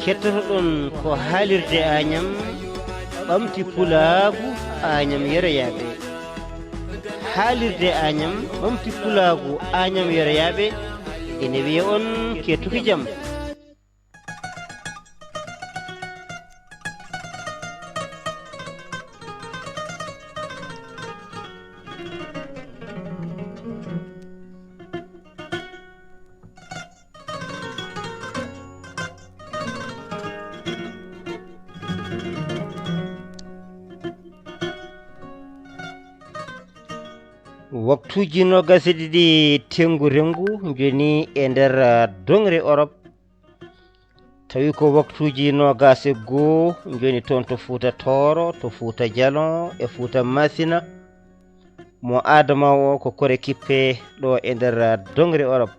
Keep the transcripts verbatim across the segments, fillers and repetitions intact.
Kettotoɗon ko haalirde Añam, ɓamti pulaagu Añam yeroyaaɓe. Haalirde Añam, ɓamti pulaagu Añam yeroyaaɓe, ene wiya on kettuki jam. Waktuuji noogaas e ɗiɗi teŋngu rengu njoni e nder, ah, doŋre Orop. Tawi ko waktuuji noogaas e goo njoni toon to Fuuta Tooro, to Fuuta Jalon, e Fuuta Masina. Mo Adama o ko Kore Kippe ɗo e nder, ah, doŋre Orop.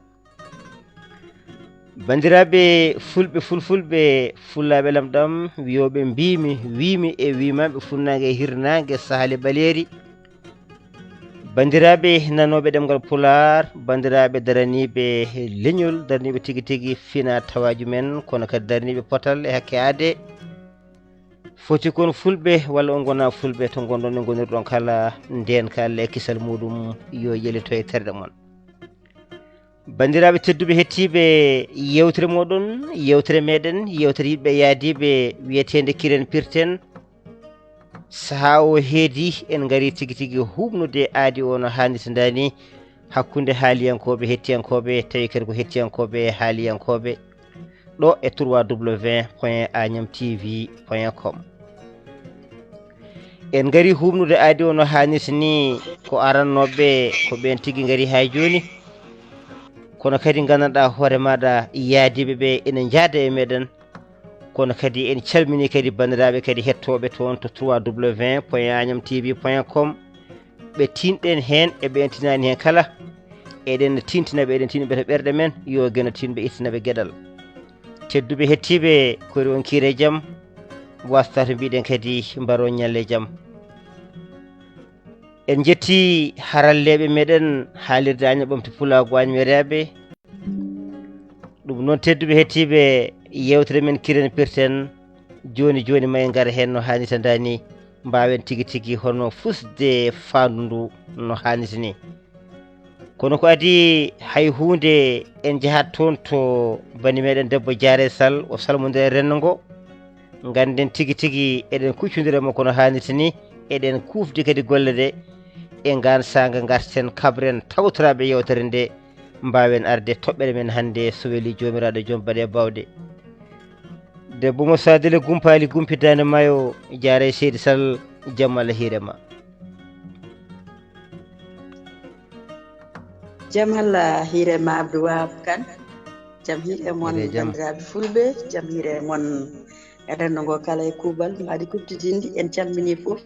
Banndiraaɓe fulɓe fulfulɓe, fullaaɓe lamɗam, wiyooɓe mbiimi, wiimi e wiimaaɓe funnaange e hirnaange sahaali ɓaleeri. Banndiraaɓe nanooɓe ɗemngal Pulaar, banndiraaɓe daraniiɓe leñol, daraniiɓe tigi tigi fina tawaaji men, kono kadi daraniiɓe potal e hakke aadee. Foti kon fulɓe walla on ngonaa fulɓe, to ngonɗon e ngonirɗon kala, ndeenka Allah e kisal muuɗum yo yalito e terɗe mon. Banndiraaɓe tedduɓe hettiiɓe yeewtere mooɗon, yeewtere meɗen, yeewtere yiɗɓe yaadiiɓe wiyeteende Kiren Pirten. Sahaa o heedi, en ngarii tigi tigi huuɓnude aadi o no haanirta ni, hakkunde haaliyankooɓe, hettiyankooɓe, tawi kadi ko hettiyankooɓe haaliyankooɓe, ɗo e trois W point agnam T V point com. En ngarii huuɓnude aadi o no haanirta ni, ko arannooɓe, ko ɓeen tigi ngarii haa jooni. Kono kadi nganndanɗaa hoore maaɗa yaadiiɓe ɓe ene njaada e meɗen. Kono kadi en calminii kadi banndiraaɓe kadi hettooɓe toon to trois W point agnam T V point com. Ɓe tinɗen heen e ɓe en tinaani heen kala. Eɗen tintina ɓe, eɗen tinɓe to ɓerɗe men, yo Geno tin ɓe ittina ɓe geɗal. Tedduɓe hettiiɓe, kori on kiire jam, wasta to mbiɗen kadi mbaron ñalle jam. En njetti haralleeɓe meɗen haalirde Añam Ɓamti Pulaagu Añam Yeroyaaɓe. Ɗum noon, tedduɓe hettiiɓe, yeewtere men Kiren Pirten, jooni jooni ma en ngar heen no haanirta ni, mbaawen tigi tigi hono fusde faandu ndu no haanirta ni. Kono ko adii hay huunde, en njahat toon to bani meɗen debbo Jaare Sal, o salmondira e renndo ngo. Ngannden tigi tigi eɗen kuccondira mo kono haanirta ni, eɗen kuufdi kadi golle ɗe. E ngaan saanga ngarten kaɓren tawtoraaɓe yeewtere nde, mbaawen arde toɓɓere men hannde so welii Joomiraaɗo joom baɗe e baawɗe. Debbo mo Saadele Gumpaali Gumpi Daande Maayo, jaare Seydi Sal, jam Allah hiire ma. Jam Allah hiire ma Abdou Wahab Kane. Jam hiire mon. Hiire jam. Banndiraaɓe fulɓe, jam hiire mon. E renndo ngo kala e kuuɓal mbaadi kuɓtidinndi, en calminii fof,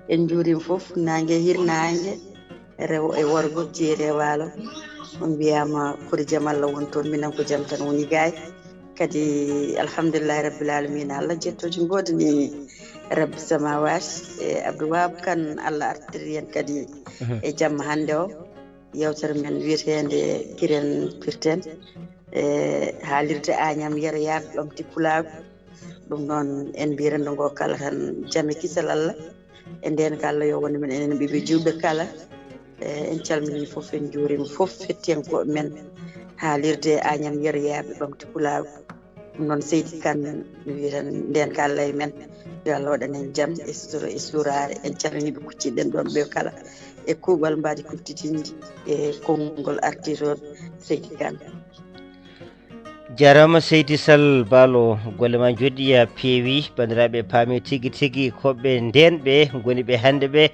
en njuuriima fof, naange e hirnaange, rewo e worgo, jeeri e waalo. On mbiyaama kori jam Allah won toon, minen ko jam tan woni gaay. Kadi alhamdulillahi rabbil alamina, Allah jettooji ngoodani rabbi samawaati. E Abdou Wahab Kane, Allah artiri en kadi, mhm, e jamma hannde o, yeewtere men wiyeteende Kiren Pirten, e haalirde Añam Yeroyaaɓe Ɓamti Pulaagu. Ɗum noon, en mbiyi renndo ngo kala tan jam e kisal Allah. E ndeen ka Allah yo won men enen ɓiɓɓe juulɓe kala. E, en calminii fof, en njuuriima fof hettiyankooɓe men haalirde Añam Yeroyaaɓe Ɓamti Pulaagu. Ɗum noon, Seydi Kane, mi wiya tan ndeen ka Allah e men, yo Allah waɗan en jam e sutura e suuraare. En calminii ɓe kucciɗen ɗoon ɓe kala e kuuɓal mbaadi kuɓtidinndi e konngol artirooɓe, Seydi Kane. Jarama Seydi Sall Baalo, golle ma njoɗɗi, a peewi. Banndiraaɓe, paami tigi tigi ko ɓe ndeen ɓe ngoni ɓe hannde ɓe.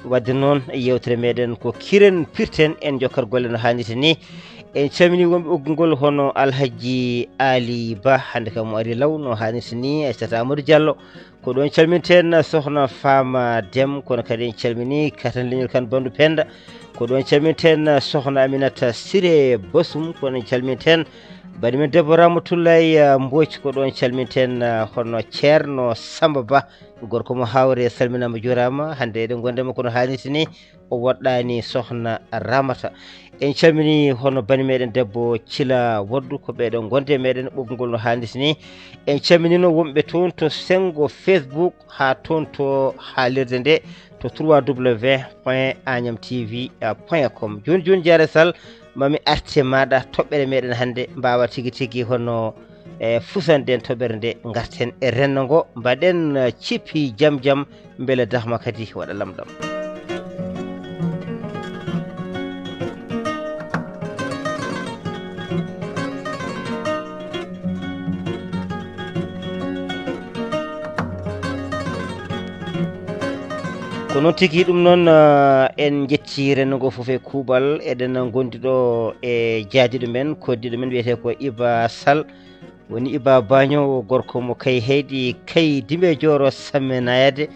Wadde noon, yeewtere meɗen ko Kiren Pirten, en jokkat golle no haanirta ni. En calmini wonɓe ɓoggol ngol hono Alhaji Ali Ba, hannde kam o ari law no haanirta ni, Aissata Amadou Diallo. Ko ɗoon calminten Sohna Fama Dem, kono kadi en calmini Katan Leñol Kan Bandu Penda. Ko ɗoon calminten Sohna Aminata Siré Basum, kono en calminten Bani men debbo Ramatullahi, ah, Mbooc, ko ɗoon calminten, ah, hono Ceerno Samba Ba, gorko mo Hawre, salminaama, juuraama. Hannde eɗen ngondi e makko no haanirta ni, o woɗɗaani sokhna Ramata. En calminii hono bani meɗen debbo Cila Waddu, ko ɓeɗo ngondi e meɗen ɓoggol no haanirta ni. En calminino wonɓe toon to senngo Facebook, haa toon to haalirde nde, to trois W point agnam T V point com. Jooni jooni, Jaare Sal, mami arte maɗa toɓɓere meɗen hannde, mbawa tigi tigi hono, e, fusanɗen toɓɓere nde, ngarten e renndo ngo, mbaɗen, eh, cippi jam jam, mbele dahma kadi waɗa lamɗam. Ko noon tigi, ɗum noon, ah, en njetti renndo ngo fof e kuuɓal. Eɗen ngondi ɗo e jaadiiɗo men, koddiiɗo men wiyetee ko Iba Sall. Woni Iba Baño, o gorko mo Kay Heyɗi, Kay Dimbe Jooro Samme Nayade.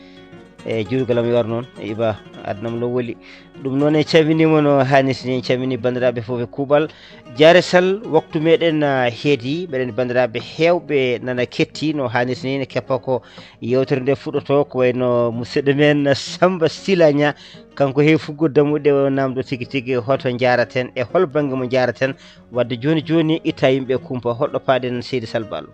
E juurgalam yoor noon, Iba, adnam lowoli. Ɗum noon, en calminiima no haanirta ni, en calminii banndiraaɓe fof e kuuɓal. Jaare Sal, waktu meɗen, ah, heedi, meɗen banndiraaɓe heewɓe nana ketti no haanirta ni, ne keppa ko yeewtere nde fuɗɗotoo, ko wayno musidɗo men Samba Silanya, kanko he fuggol dammuɗe o namdo tigi tigi hoto njaaraten e hol bannge mo njaaraten. Wadde jooni jooni itta yimɓe kumpa, holɗo paaɗen seydi Sal Balo?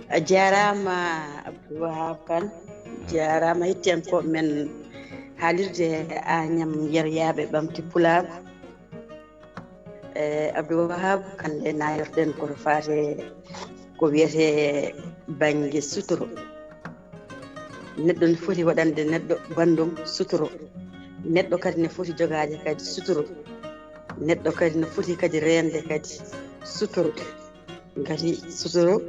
A jaaraama Abdou Wahab Kane, jaaraama hettiyankooɓe men haalirde Añam Yeryaaɓe Ɓamti Pulaagu. E, Abdou Wahab, hannde nayorɗen ko faate ko wiyetee bannge suturo. Neɗɗo ne foti waɗande neɗɗo banndum suturo. Neɗɗo kadi ne foti jogaade kadi suturo. Neɗɗo kadi ne foti kadi reende kadi suturo. Ngati suturo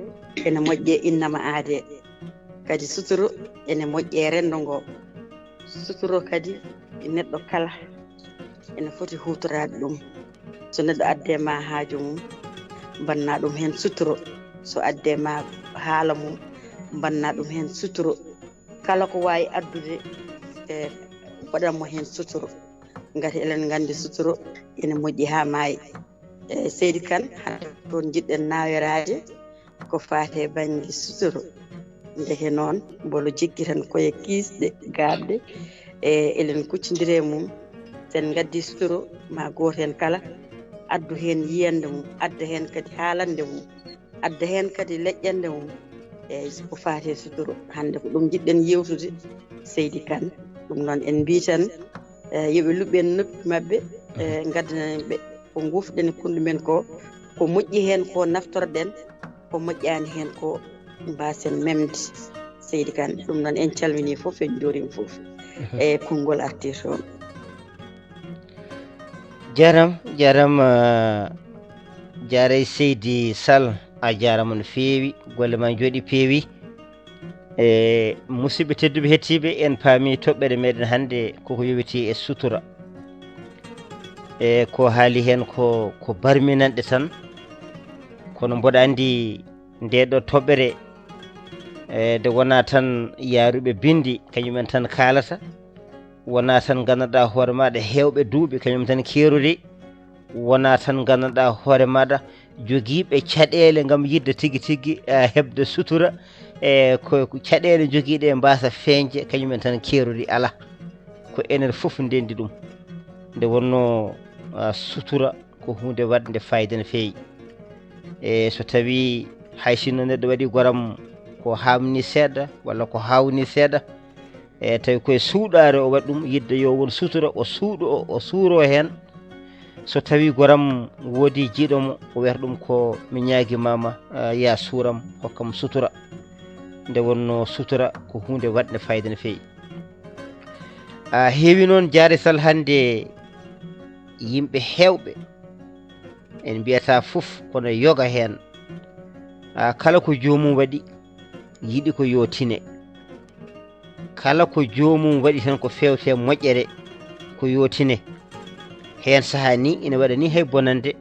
ene moƴƴi e innama aadee. Kadi suturo ene moƴƴi e renndo ngo. Suturo kadi neɗɗo kala ene foti huutoraade ɗum. So neɗɗo addee ma haaju mum, mbanna ɗum heen suturo. So addee ma haala mum, mbanna ɗum heen suturo. Kala ko waawi addude, e, waɗan mo heen suturo. Ngati eɗen nganndi suturo ene moƴƴi haa maayi. E, seydi Kan, hannde toon njiɗɗen nawereede ko faati e bannge suturo. Ndeke noon, mbolo jikki tan koye kiisɗe gaaɓɗe, e, eɗen kuccondiri e mum. Sen ngaddi suturo, ma gooto heen kala addu heen yiyannde mum, adda heen kadi haalannde mum, adda heen kadi leƴƴannde mum. Eeyi, ko faati e suturo. Hannde ko ɗum njiɗɗen yeewtude, seydi Kan. Ɗum noon en mbii tan, e, yo ɓe luɓɓen noppi maɓɓe, e, ngaddanen ɓe ko nguufɗen e kundu men ko, ko moƴƴi heen ko naftorɗen, ko moƴƴaani heen ko mbaasen memde, seydi Kan. Ɗum noon en calminii fof, en njuuriima fof. E konngol artii toon. Jaram, jaram, ah, jaaray seydi Sall, a jaarama no feewi, golle ma njooɗi peewi. E musidɓe tedduɓe hettiiɓe, en paami toɓɓere meɗen hannde koko yowitii e sutura. E ko haali heen ko, ko barminanɗe tan, kono mboɗo anndi nde ɗo toɓɓere, e, nde wonaa tan yaaruɓe binndi, kañumen tan kaalata, wonaa tan nganndanɗaa hoore maaɗa heewɓe duuɓi, kañum tan keerori, wonaa tan nganndanɗaa hoore maaɗa jogiiɓe caɗeele ngam yiɗde tigi tigi, e, heɓde sutura, e, ko, ko caɗeele jogiiɗe mbaasa feeñde, kañumen tan keerori, alaa. Ko enen fof ndenndi ɗum. Nde wonnoo, a, sutura ko huunde waɗnde fayida no feewi. E so tawii hay sinno neɗɗo waɗi goram ko haamni seeɗa walla ko haawni seeɗa, e tawi koye suuɗaare o waɗi ɗum, yiɗde yo won sutura, o suuɗo, o, o suuro heen. So tawii goram woodi jiiɗo mo, o wiyata ɗum ko mi ñaagi maama, a, ya suuram, hokkam sutura. Nde wonnoo sutura ko huunde waɗnde fayida no feewi. A, heewi noon, Jaare Sal, hannde yimɓe heewɓe, en mbiyata fof, kono yoga heen. A, kala ko joomum waɗi, yiɗi ko yo tine. Kala ko joomum waɗi tan ko feewte moƴƴere, ko yo tine. Heen sahaa ni ina waɗa ni hay bonande,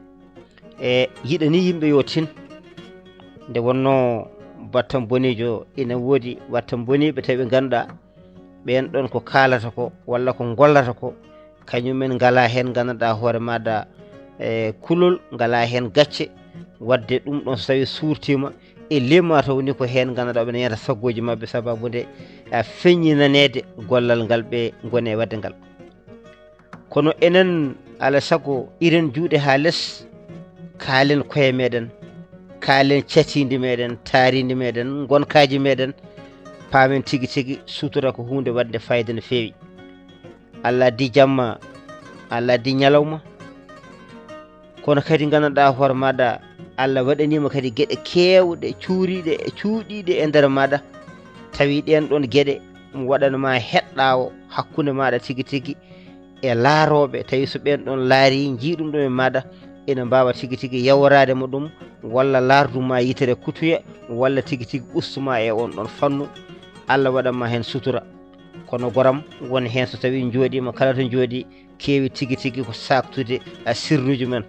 e yiɗa ni yimɓe yo tin. Nde wonnoo battam boniijo ina woodi, battam boniiɓe tawi ɓe ngannduɗaa ɓeen ɗoon ko kaalata ko walla ko ngollata ko, kañumen ngala heen, nganndanɗaa hoore maaɗa, e kulol, ngala heen gacce. Waɗde ɗum ɗon, so tawii suurtiima e lima, taw ni ko heen, nganndanɗaa, ɓe ñaata saggooji maɓɓe, sababu nde a feññinaneede gollal ngal ɓe ngoni e waɗde ngal. Kono enen, alaa sago, iren juuɗe haa les, kaalen koye meɗen, kaalen catiindi meɗen, taariindi meɗen, ngonkaaji meɗen, paamen tigi tigi sutura ko huunde waɗnde fayda no feewi. Allah addi jamma, Allah addi ñalawma, kono kadi nganndanɗaa hoore maaɗa, Allah waɗaniima kadi geɗe keewɗe, cuuriiɗe e cuuɗiiɗe e nder maaɗa, tawi ɗeen ɗoon geɗe ɗum waɗan ma heɗɗaawo hakkunde maaɗa tigi tigi e laarooɓe, tawi so ɓeen ɗoon laari, njii ɗum ɗoon e maaɗa, ina mbaawa tigi tigi yawraade mo ɗum, walla laardu ma yitere kutuye, walla tigi tigi ustu ma e oon ɗoon fannu. Allah waɗan ma heen sutura. Kono goram, won heen so tawii njooɗiima, kala to njooɗii, keewi tigi tigi ko saaktude a sirruuji men.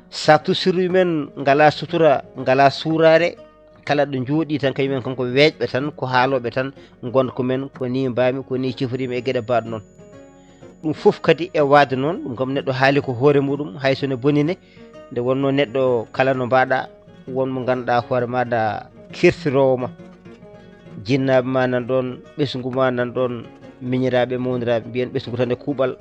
Saaktu sirruuji men, ngalaa sutura, ngalaa suuraare, kala ɗo njooɗii tan, kañum en kanko weeƴɓe tan, ko haalooɓe tan, ngonka men, ko nii mbaami, ko nii ciforiimi e geɗe baaɗe noon. Ɗum fof kadi e waade noon, ɗum kam neɗɗo haali ko hoore muɗum, hay so ne boni ne, nde wonnoo neɗɗo kala no mbaɗa, won mo ngannduɗaa hoore maaɗa kertiroowo ma. Jinnaaɓe ma nan ɗoon, ɓesngu ma nan ɗoon, miñiraaɓe, mawniraaɓe, mbiyen ɓesngu tan e kuuɓal,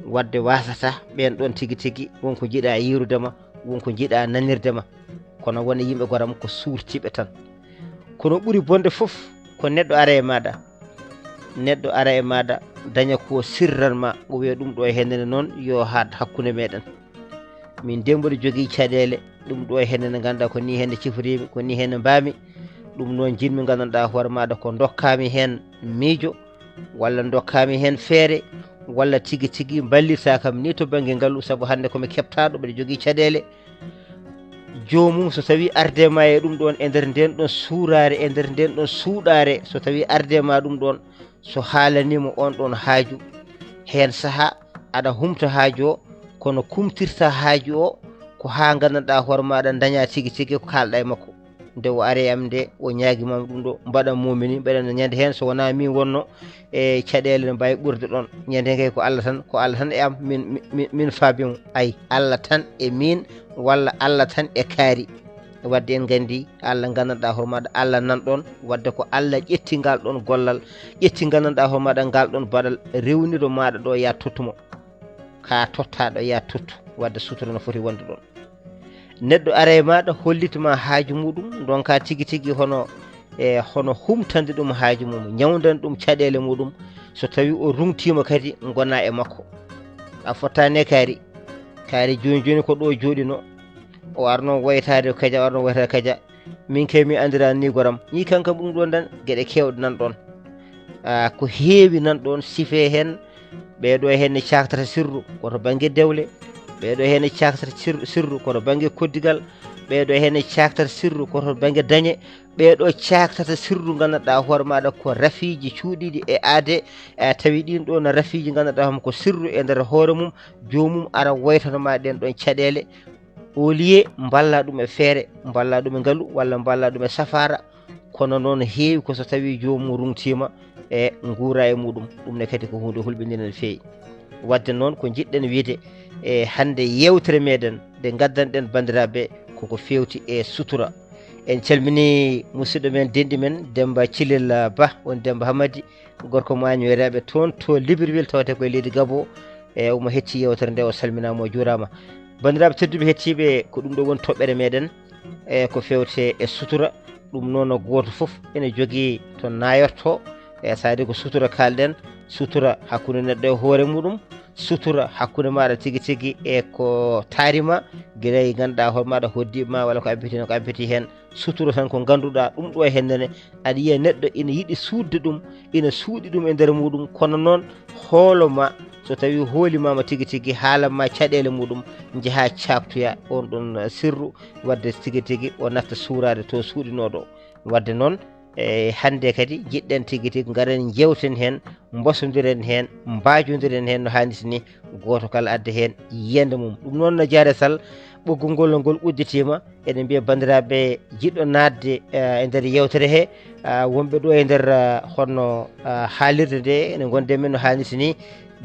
waɗde waasata ɓeen ɗoon tigi tigi, won ko njiɗa yiirude ma, won ko njiɗa nanirde ma. Kono won e yimɓe goram ko suurtiiɓe tan. Kono ɓuri bonde fof ko neɗɗo ara e maaɗa, neɗɗo ara e maaɗa, daña ko sirran ma, o wiya ɗum ɗo e hennene noon yo haad hakkunde meɗen. Min de mboɗo jogii caɗeele, ɗum ɗo e hennene ngannduɗaa ko nii henne ciforiimi, ko nii henne mbaami. Ɗum noon njiɗmi nganndanɗaa hoore maaɗa ko ndokkaami heen miijo, walla ndokkaami heen feere, walla tigi tigi mballirta kam ni to bannge ngalu, sabu hannde ko mi keɓtaaɗo, mbeɗa jogii caɗeele. Joomum so tawii arde ma e ɗum ɗoon, e nder ndeen ɗoon suuraare, e nder ndeen ɗoon suuɗaare, so tawii arde ma ɗum ɗoon, so haalaniima oon ɗoon haaju, heen sahaa aɗa humta haaju o, kono kumtirta haaju o ko haa nganndanɗaa hoore maaɗa daña tigi tigi ko kaalɗa e makko. Nde o ari e am nde, o ñaagi ma ɗum ɗo, mbaɗa momini, mbeɗa no ñande heen, so wonaa min wonno e caɗeele no mbaawi ɓurde ɗoon. Ñande heen kay ko Allah tan, ko Allah tan e am, min, min, min faabi mo. Ay, Allah tan e min, walla Allah tan e kaari. Wadde en nganndi Allah nganndanɗaa hoore maaɗa, Allah nan ɗoon, wadde ko Allah ƴetti ngal ɗoon gollal, ƴetti nganndanɗaa hoore maaɗa ngal ɗoon baɗal, rewniɗo maaɗa ɗo, ya tottu mo. Ka tottaaɗo, ya tottu, wadde sutura no foti wonde ɗoon. Neɗɗo ara e maaɗa, hollita ma haaju muɗum, ndonka tigi tigi hono, e hono humtande ɗum haaju mum, ñawndande ɗum caɗeele muɗum. So tawii o ruŋtiima kadi, ngona e makko. A fottaani e kaari. Kaari jooni jooni ko ɗo jooɗinoo. O arno waytaade kaja, o arno waytaade kaja. Min kay mi anndiraani ni goram. Ni kanka ɗum ɗoon tan, geɗe keewɗe nan ɗoon. Ah, ko heewi nan ɗoon, sife heen. Ɓeeɗo heen ne caaktata sirru, ko to bannge dewle. Ɓeeɗo heen ne caaktata sir-, sirru, ko to bannge koddigal. Ɓeeɗo heen ne caaktata sirru, ko to bannge dañe. Ɓeeɗo caaktata sirru, nganndanɗaa hoore maaɗa ko rafiiji cuuɗiiɗi e aade, e tawi ɗiin ɗoon rafiiji, nganndanɗaa hoore ko sirru e nder hoore mum, joomum ara woytano ma ɗeen ɗoon caɗeele. Au lieu mballa ɗum e feere, mballa ɗum e ngalu, walla mballa ɗum e safaara, kono noon heewi ko so tawii joomum ruŋtiima e nguura e muɗum, ɗum ne kadi ko huunde hulɓindiinde no feewi. Wadde noon ko njiɗɗen wiide e hannde yeewtere meɗen nde ngaddanɗen banndiraaɓe koko feewti e sutura. En calmini musidɗo men, denɗi men Demmba Cilel Bah, woni Demmba Hammadi, gorko Maañoyraaɓe toon to Libreville, tawte koye leydi Gabo. E omo hetti yeewtere nde, o salminaama, o juuraama. Banndiraaɓe tedduɓe hettiiɓe, ko ɗum ɗo woni toɓɓere meɗen, e ko feewte e sutura. Ɗum noon, gooto fof ene jogii to nayorto, e saadi ko sutura kaalɗen, sutura hakkunde neɗɗo e hoore muɗum, sutura hakkunde maaɗa tigi tigi e ko taari ma, gila e ngannduɗaa hoore maaɗa hoddiiɓe ma, walla ko abbiti heen, ko abbiti heen. Sutura tan ko ngannduɗaa ɗum ɗo e hennene, aɗa yiya neɗɗo ina yiɗi suuɗde ɗum, ina suuɗi ɗum e nder muɗum, kono noon hoolo ma, so tawii hoolimaama tigi tigi, haalan ma caɗeele muɗum, njaha caaktoya oon ɗon sirru, wadde tigi tigi o natta suuraade to suuɗinooɗo. Wadde noon, e hannde kadi njiɗɗen tigi tigi ngaren njeewten heen, mbosondiren heen, mbaajondiren heen no haanirta ni, gooto kala adda heen yiyannde mum. Ɗum noon no Jaare Sal, ɓoggol ngol ngol udditiima. Eɗen mbiya banndiraaɓe jiɗɗo naatde, eh, e nder yeewtere he, ah, wonɓe ɗo e nder, ah, honno, ah, haalirde nde, ene ngonde men no haanirta ni,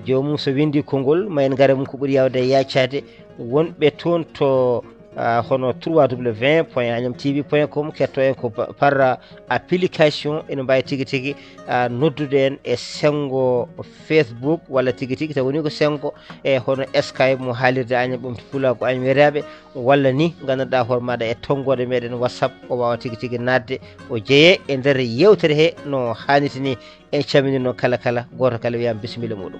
Joomum so winndii konngol, ma en ngare mum ko ɓuri yaawde e yaacaade. Wonɓe toon to, ah, hono trois W point agnam T V point com, ketto en ko pa-, par, ah, application, ene mbaawi tigi tigi, ah, noddude en e senngo Facebook walla tigi tigi taw woni ko senngo e hono Skype mo haalirde Agnam Ɓamtu Pulaagu Agnam Weeraaɓe, walla ni nganndanɗaa hoore maaɗa e tonngooɗe meɗen WhatsApp, o waawa tigi tigi naatde, o jeyee e nder yeewtere he no haanirta ni. En calminii noon kala kala, gooto kala wiyaama bisimilla muuɗum.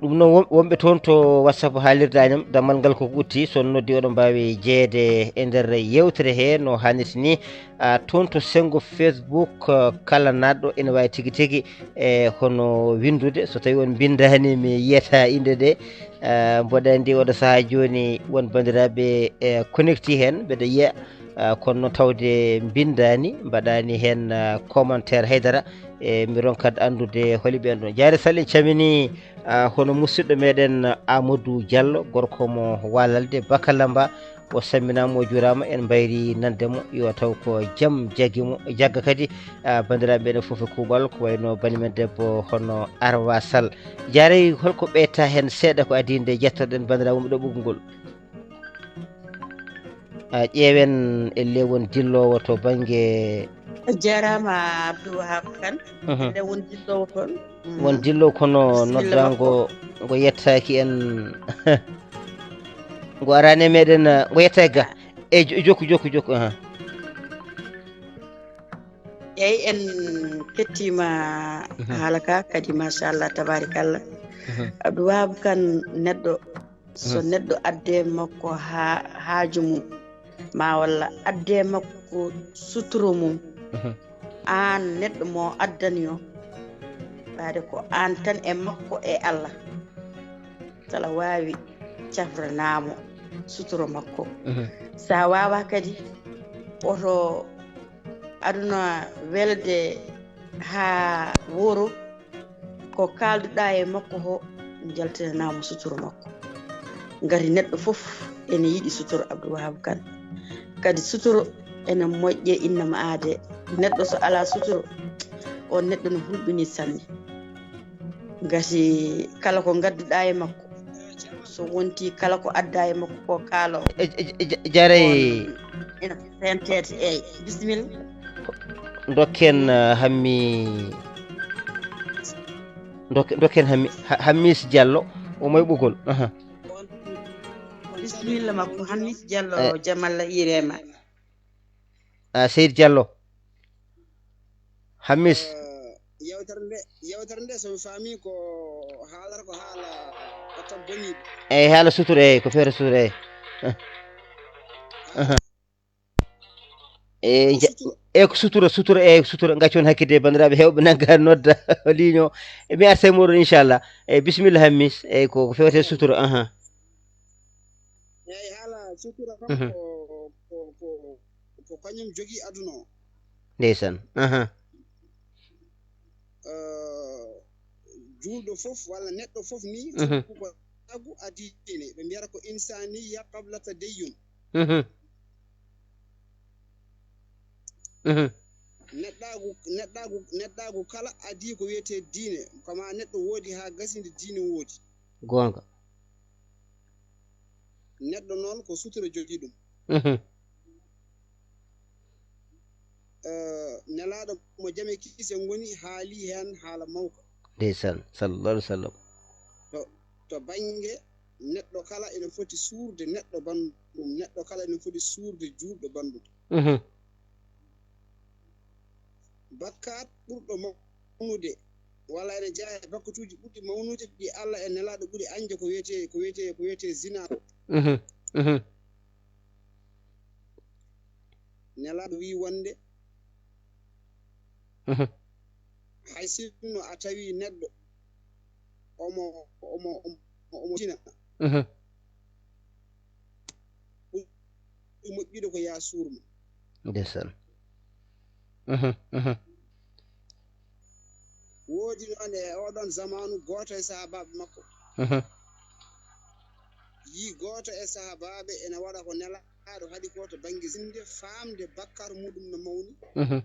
Ɗum noon, won-, wonɓe toon to WhatsApp haalirde Agnam, dammal ngal koko udditi, so on noddii oɗon mbaawi jeyeede e nder yeewtere he no haanirta ni. Ah, toon to senngo Facebook, ah, kala naatɗo ene waawi tigi tigi, e hono winndude, so tawii on mbinndaani, mi yiyata innde nde, ah, mboɗo anndi oɗo sahaa jooni won banndiraaɓe, e, connecti heen, mbeɗa yiya, ah, kono noon tawde mbinndaani, mbaɗaani heen, ah, commentaire haydara, e mi ronkat anndude holi ɓeen ɗoon. Jaare Sall, en calminii, ah, hono musidɗo meɗen Amadou Diallo, gorko mo Walalde, Bakalamba, o salminaama, o juuraama, en mbayri nande mo, yo taw ko jam jaggi mo, jagga kadi, ah, banndiraaɓe meɗen fof e kuuɓal, ko wayno bani men debbo hono Arwa Sall. Jaare, holko ɓeyta heen seeɗa ko adii nde jettoɗen banndiraaɓe wonɓe ɗo ɓoggol ngol? A ƴeewen, elle won dilloowo to bannge. A jaaraama, Abdou Wahab Kane. Mhm. Elle won dilloowo toon. Mhm. Won dilloowo kono noddaango ngo yettaaki en. Ngo araani e meɗen, ngo yettaaki ga. E jo-, jokku, jokku, jokku, aha. Eey, en kettiima. Mhm. Haala ka kadi, machallah, tabaarikalla. Mhm. Abdou Wahab Kane, neɗɗo, so Mhm. neɗɗo addee makko ha-, haaju mum, ma walla addee makko suturo mum, Mhm. aan neɗɗo mo addani o, ɓaade ko aan tan e makko e Allah, sala waawi cafranaamo suturo makko. Mhm. So a waawaa kadi, oto aduna welde haa wooro, ko kaalduɗaa e makko ko njaltinanaamo suturo makko. Ngati neɗɗo fof ene yiɗi suturo Abdou Wahab Kane. Kadi suturo ene moƴƴe innama aade. Neɗɗo so alaa suturo, on neɗɗo no hulɓinii sanne. Ngati kala ko ngadduɗaa e makko, so wonti kala ko adda e makko ko kaalo. E, e, e, ja-, jaray. On ina senteede, eey. Bisimilla. Dokken, eh, Hammi, dok-, dokken Hammi, Ha-, Hammis Diallo, o moy ɓugol. Aha. Bisimilla makko, Hammis Diallo, eh. Jamalla Irema. Ah, Seydi Diallo. Hammis. Eh, yewtere nde, yewtere nde, so mi faami ko haalata ko haala ɓetto boniiɗo. Eey, haala sutura, eey, ko feere sutura, eey. Ah. Aha. Eey, ja-, sutura. Eey, ko sutura, sutura, eey, sutura. Ngaccon hakkide, banndiraaɓe heewɓe nanga nodda ligne o. E mi arta e mooɗon, inchallah. Eey, bisimilla, Hammis. Eey, ko, ko fewte sutura, aha. Eey, haala sutura kam Mhm. ko, ko, ko, ko kañum jogii aduna o. Ndeysaan. Aha. Eh, juulɗo fof walla neɗɗo fof ni, Mhm. ko tagu adii diine. Ɓe mbiyata ko insaniya qabla tadayyun. Mhm. Mhm. Neɗɗaagu, neɗɗaagu, neɗɗaagu kala adii ko wiyetee diine. Kama neɗɗo woodi haa gasi nde diine woodi. Goonga. Neɗɗo noon ko sutura jogii ɗum. Mhm. Eh, Nelaaɗo mo jam e kiise ngoni haali heen haala mawka. Ndeysaan, sallallahu alaihi wa sallam. To, to bannge neɗɗo kala ene foti suurde neɗɗo banndum, neɗɗo kala ene foti suurde juulɗo banndum. Mhm. Bakkaat ɓurɗo mawnude, walla ene jeyaa e bakkatuuji ɓurɗi mawnude ɗi Allah e Nelaaɗo ɓuri añde ko wiyetee, ko wiyetee, ko wiyetee zina ko. Mhm, mhm. Nelaaɗo wii wonde, Mhm. hay sinno a tawi neɗɗo omo, omo, omo, omo zina, Mhm. ɓuri moƴƴude ko yaa suur mo. Ndeysaan. Mhm, mhm. Woodi noon e oɗon zamaanu gooto e sahaabaaɓe makko. Mhm. Yii gooto e sahaabaaɓe ene waɗa ko nelaaɗo haɗi ko to bannge sinde faamde bakkar muɗum no mawni. Mhm.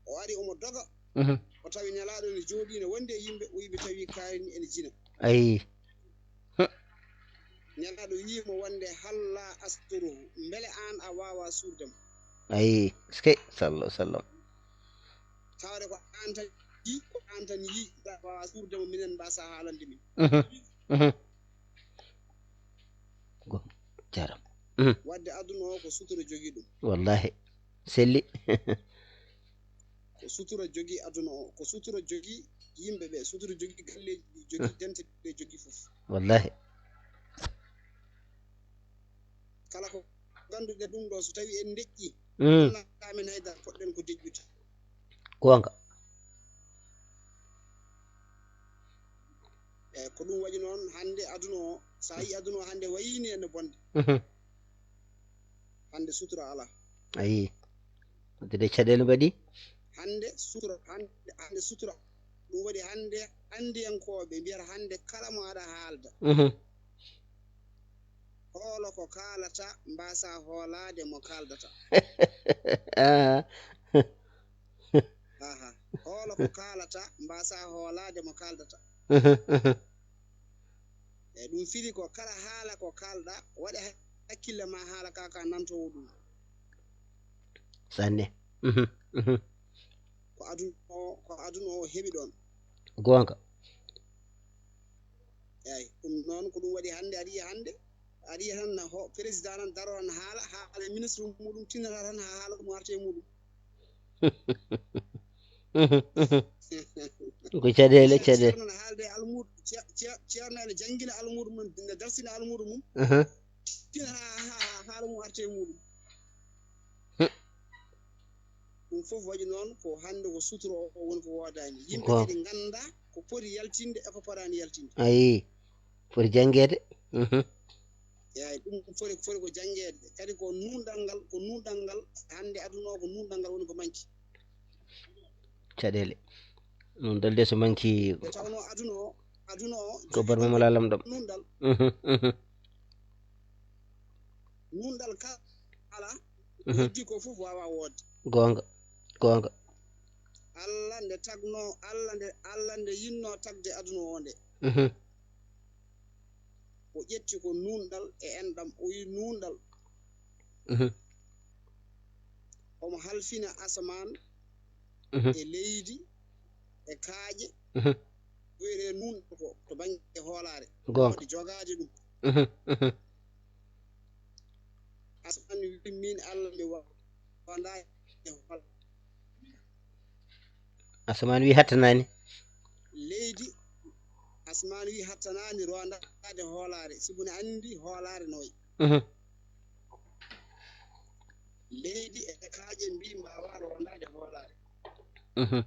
O ari omo doga. Mhm. O tawi nelaaɗo ne jooɗii ne wondi e yimɓe, o yimɓe tawi kaari ni ene jina. Ayi. Nelaaɗo wii mo wonde halla asturuhu, mbele aan a waawaa suurde mo? Ayi, ske, sallo, sallo. Tawde ko aan tan yii, ko aan tan yii, a waawaa suurde mo, minen mbaasaa haalande min. Mhm, mhm. Go, jaram. Mhm. Wadde aduna o ko sutura jogii ɗum. Wallahi. Selli. Ko sutura jogii aduna o, ko sutura jogii yimɓe ɓe, sutura jogii galleeji ɗi, jogii dente ɗe, jogii fof. Wallahi. Kala ko ngannduɗen ɗum ɗo, so tawi en deƴƴi, mm, wonaa men haydara, poɗɗen ko deƴƴude. Goonga. Eyi, ko ɗum waɗi noon hannde aduna o, so a yii aduna o hannde wayii ni ene bonde. Mhm. Hannde sutura alaa. Ayi. Wadde de caɗeele mbaɗi. Hannde sutura, hannde, hannde sutura. Ɗum waɗi hannde anndiyankooɓe mbiyata hannde kala mo aɗa haalda. Mhm. Hoolo ko kaalata, mbaasaa hoolaade mo kaaldata. Ah. Aha. Hoolo ko kaalata, mbaasaa hoolaade mo kaaldata. Mhm, mhm. Eyi, ɗum firi ko kala haala ko kaalɗa, waɗe hakkille ma haala ka, ka nantoowo ɗum. Sanne. Mhm, mhm. Ko aduna o, ko aduna o heɓi ɗoon. Goonga. Eyi, ɗum noon ko ɗum waɗi hannde, aɗa yiya hannde, aɗa yiya tan na ho-, président tan daro tan haala, haala e ministre muɗum, tinata tan haa haala ɗum arta e muɗum. Mhm, mhm. Ko caɗeele, ce-, caɗeele. Ceerno ne haalde e almuudo, ce-, ce-, ceerno ene janngina almuudo mum, ne darsina almuudo mum. Aha. Tinata haa, haa, haa haala mum arta e muɗum. Hmm. Ɗum fof waɗi noon ko hannde ko sutura o woni ko woodaani. Yimɓe kadi ngannda ko poti yaltinde e ko potaani yaltinde. Ayi, foti janngeede. Mhm. Eeyi, ɗum foti, foti ko janngeede. Kadi ko nuunɗal ngal, ko nuunɗal ngal, hannde aduna o ko nuunɗal ngal woni ko manki. Caɗeele. Nuunɗal de so manki. Nde tawnoo aduna o, aduna o ko barme mo laalam ɗam. Nuunɗal. Mhm, mhm. Nuunɗal kala, mhm, ko heddi ko fof waawaa woodde. Goonga, goonga. Alla nde tagnoo, Alla nde, Alla nde yinnoo tagde aduna o nde. Mhm. O ƴetti ko nuunɗal e enɗam, o yi nuunɗal. Mhm. Omo halfina asamaan, mhm, e leydi, e kaaƴe. Mhm. Wiyetee nuunɗal ko to bannge hoolaare. Goonga. Waɗi jogaade ɗum. Mhm, mhm. Asamaan wi min Alla mi wa-, wondaani e hoolaare. Asamaan wi hattanaani. Leydi, asamaan wi hattanaani rondaade hoolaare, sibu ne anndi hoolaare no wayi. Mhm. Leydi e kaaƴe mbi mbaawaa rondaade hoolaare. Mhm.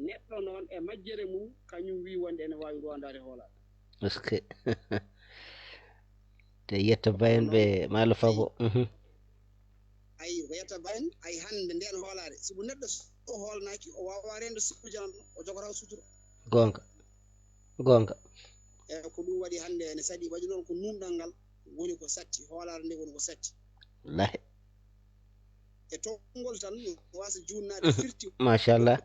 Neɗɗo noon e majjere mum, kañum wi wonde ene waawi rondaade hoolaare. Est-ce que? Te yetto bayen ɓe maalo fabo. Mhm. Ayi, ko yetta bayen, ayi hannde ndeen hoolaare. Sibu neɗɗo so o hoolnaaki, o waawaa reende suudu jananno, o jogata sutura. Goonga. Goonga. Eyi, ko ɗum waɗi hannde ene saɗi, waɗi noon ko nuunɗal ngal woni ko satti, hoolaare nde woni ko satti. Wallaahi. E tonngol tan, mi waasa juutnaade, mhm, firti. Machallah.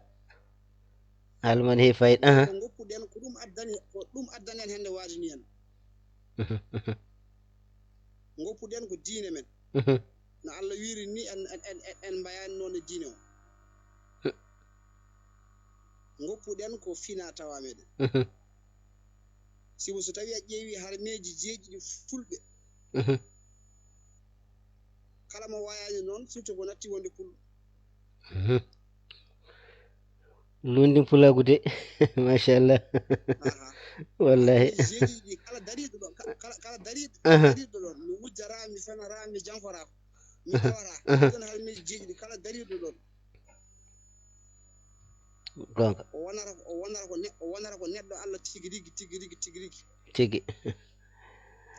Haala mon heewi fayida. Aha. Ko ngoppuɗen, ko ɗum addani, ko ɗum addani en hannde waajini en. Mhm, mhm. Ngoppuɗen ko diine men. Mhm. No Allah wiiri ni en, en, en, en, en mbayaani noon e diine o. Ngoppuɗen ko fina tawa meɗen. Mhm. Sibu so tawi a ƴeewi harmeeji jeeɗiɗi fulɓe, mhm, kala mo wayaani noon, surtout ko natti wonde pullo. Mhm. Lundi pulaagu de. Machallah. Aha. Wallahi. Harmeeji jeeɗiɗi ɗi, kala dariiɗo ɗo, ka-, kala, kala dariiɗo, aha, dariiɗo ɗo, mi wujjata, mi fenata, mi janfora, mi, aha, tawata. Aha. Ɗon harmeeji jeeɗiɗi ɗi, kala dariiɗo ɗon. Goonga. O wonata, o wonata ko ne-, o wonata ko neɗɗo Allah tigi rigi, tigi rigi, tigi rigi. Tigi.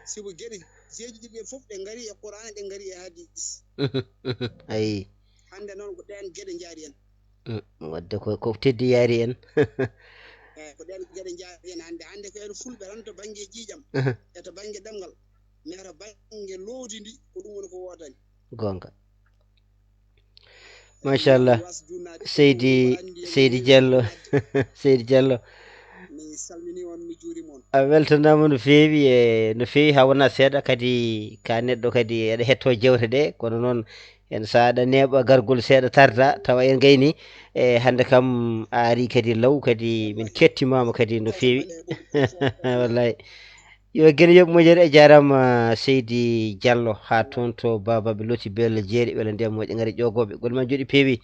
Sibu geɗe jeeɗiɗi ɗe fof ɗe ngari e Qur'aana, ɗe ngari e hadis. Ayi. Hannde noon ko ɗeen geɗe njaari en. Mm, wadde ko, ko teddi yaari en. Eyi, ko ɗeen geɗe njaari en hannde. Hannde ko en fulɓe tan to bannge ƴiiƴam, e to bannge ɗemngal, mais to bannge loowdi ndi, ko ɗum woni ko woodani. Goonga. Machallah. Seydi, Seydi Diallo. Seydi Diallo. Mi salmini on, mi juurima on. A weltanaama no feewi, e no feewi, haa wonaa seeɗa kadi, ka neɗɗo kadi eɗa hettoo jeewte ɗe, kono noon en, so aɗa neeɓa gargol seeɗa, tarda, tawa en ngayni. E hannde kam a ari kadi law, kadi min kettimaama kadi no feewi. Wallaahi. Yo geno yoɓ moƴƴere, a jaaraama Seydi Diallo, haa toon to Babaɓe Loti Belle Jeeri, wela ndiyam moƴƴa ngari ƴoogooɓe. Golle ma njooɗi peewi.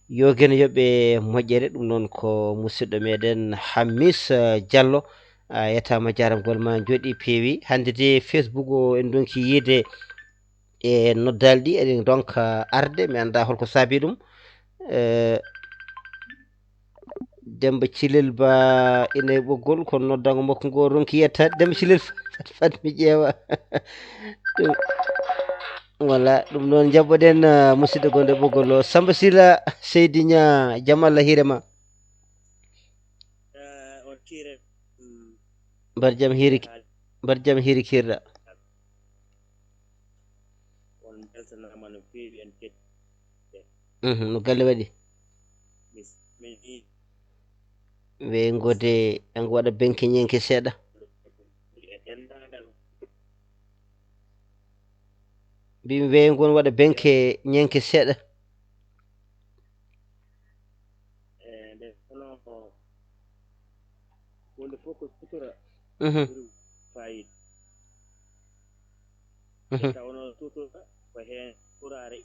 Yo geno yoɓ moƴƴere, ɗum noon ko musidɗo meɗen Hamis, eh, Diallo. A yettaama, jaaraama, golle ma njooɗi peewi. Hannde de Facebook o en ndonki yiide e noddaali ɗi, eɗen ndonka arde, mi anndaa holko saabi ɗum. Eh, Demba Cilel Ba ina e ɓoggol, kono noddaango makko ngo ronki yettaade. Demba Cilel, fat, fat mi ƴeewa. Ɗum, voilà, ɗum noon njaɓɓoɗen, ah, musidɗo gonɗo e ɓoggol o. Samba Sylla, Seydi Ña, jam Allah hiire ma. Eh, on kiire, mm, Mbar jam hiiri, haali. Mbar jam hiiri kiirɗa. On mbeltanaama no feewi, en ketti. Mhm, no galle waɗi? Mi salminii. Weengo de, engo waɗa benke ñenke seeɗa. E denndaangal. Mbimi weengo no waɗa benke ñenke seeɗa. E nde kono huunde fof ko sutura. Mhm. Ɓuri faayiida. Mhm. Nde tawnoo sutura ko heen furaare,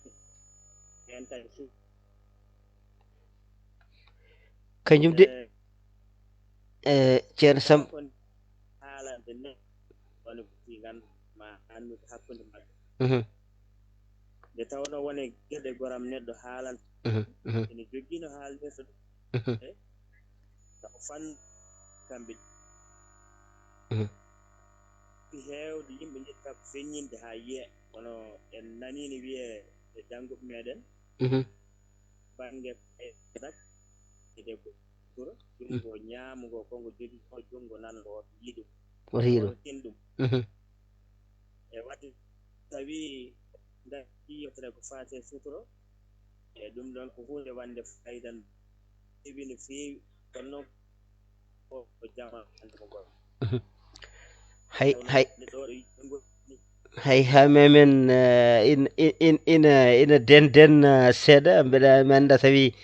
heen tawi su-, Kanjum de, eh, eh, Ceerno Sam. Kon haalande ne, woni ko fii ngan ma annu ko hakkunde maɓɓe. Mhm. Nde tawnoo woni geɗe goram neɗɗo haalanta. Mhm, mhm. Ene jogii no haalnirta ɗum. Mhm. Eh? Sabu fan kamɓe. Mhm. Ɗi heewde yimɓe njetti ko feññinde haa yiye, kono en nanii ne wiyee e jannguɓe meɗen. Mhm. Bannge e dak, e debbo, sutura, junngo ñaamo ngo, ko ngo jogii ko junngo nano ngo, woto yiɗum. Woto yiɗum. Woto tin ɗum. Mhm. E waɗde tawi nda yiyetata ko faati e sutura, e ɗum ɗon ko huunde wonde faayiida no feewi, no feewi. Kono noon ko, ko jamaa hannde mo ngol. Mhm. Hay, hay, hay haa memen, eh, in, in, in, ina, ina den den, eh, seeɗa, mbeɗa, mi annda tawi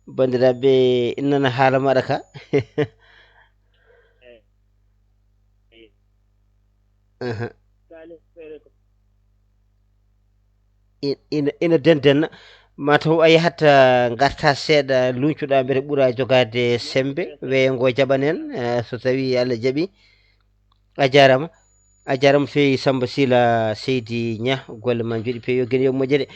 banndiraaɓe ina nana haala maɗa ka. Eh, eh. Aha. I-, ina, ina dendenna. Ma taw a yahat, ah, ngarta seeɗa, luñcuɗa, mbete ɓura jogaade sembe, weeyo ngo jaɓanen, eh, so tawi Allah jaɓi. A jaaraama. A jaaraama feewi Samba Sylla, Seydi Ña, golle ma njooɗi peewi, yo geno yo moƴƴere.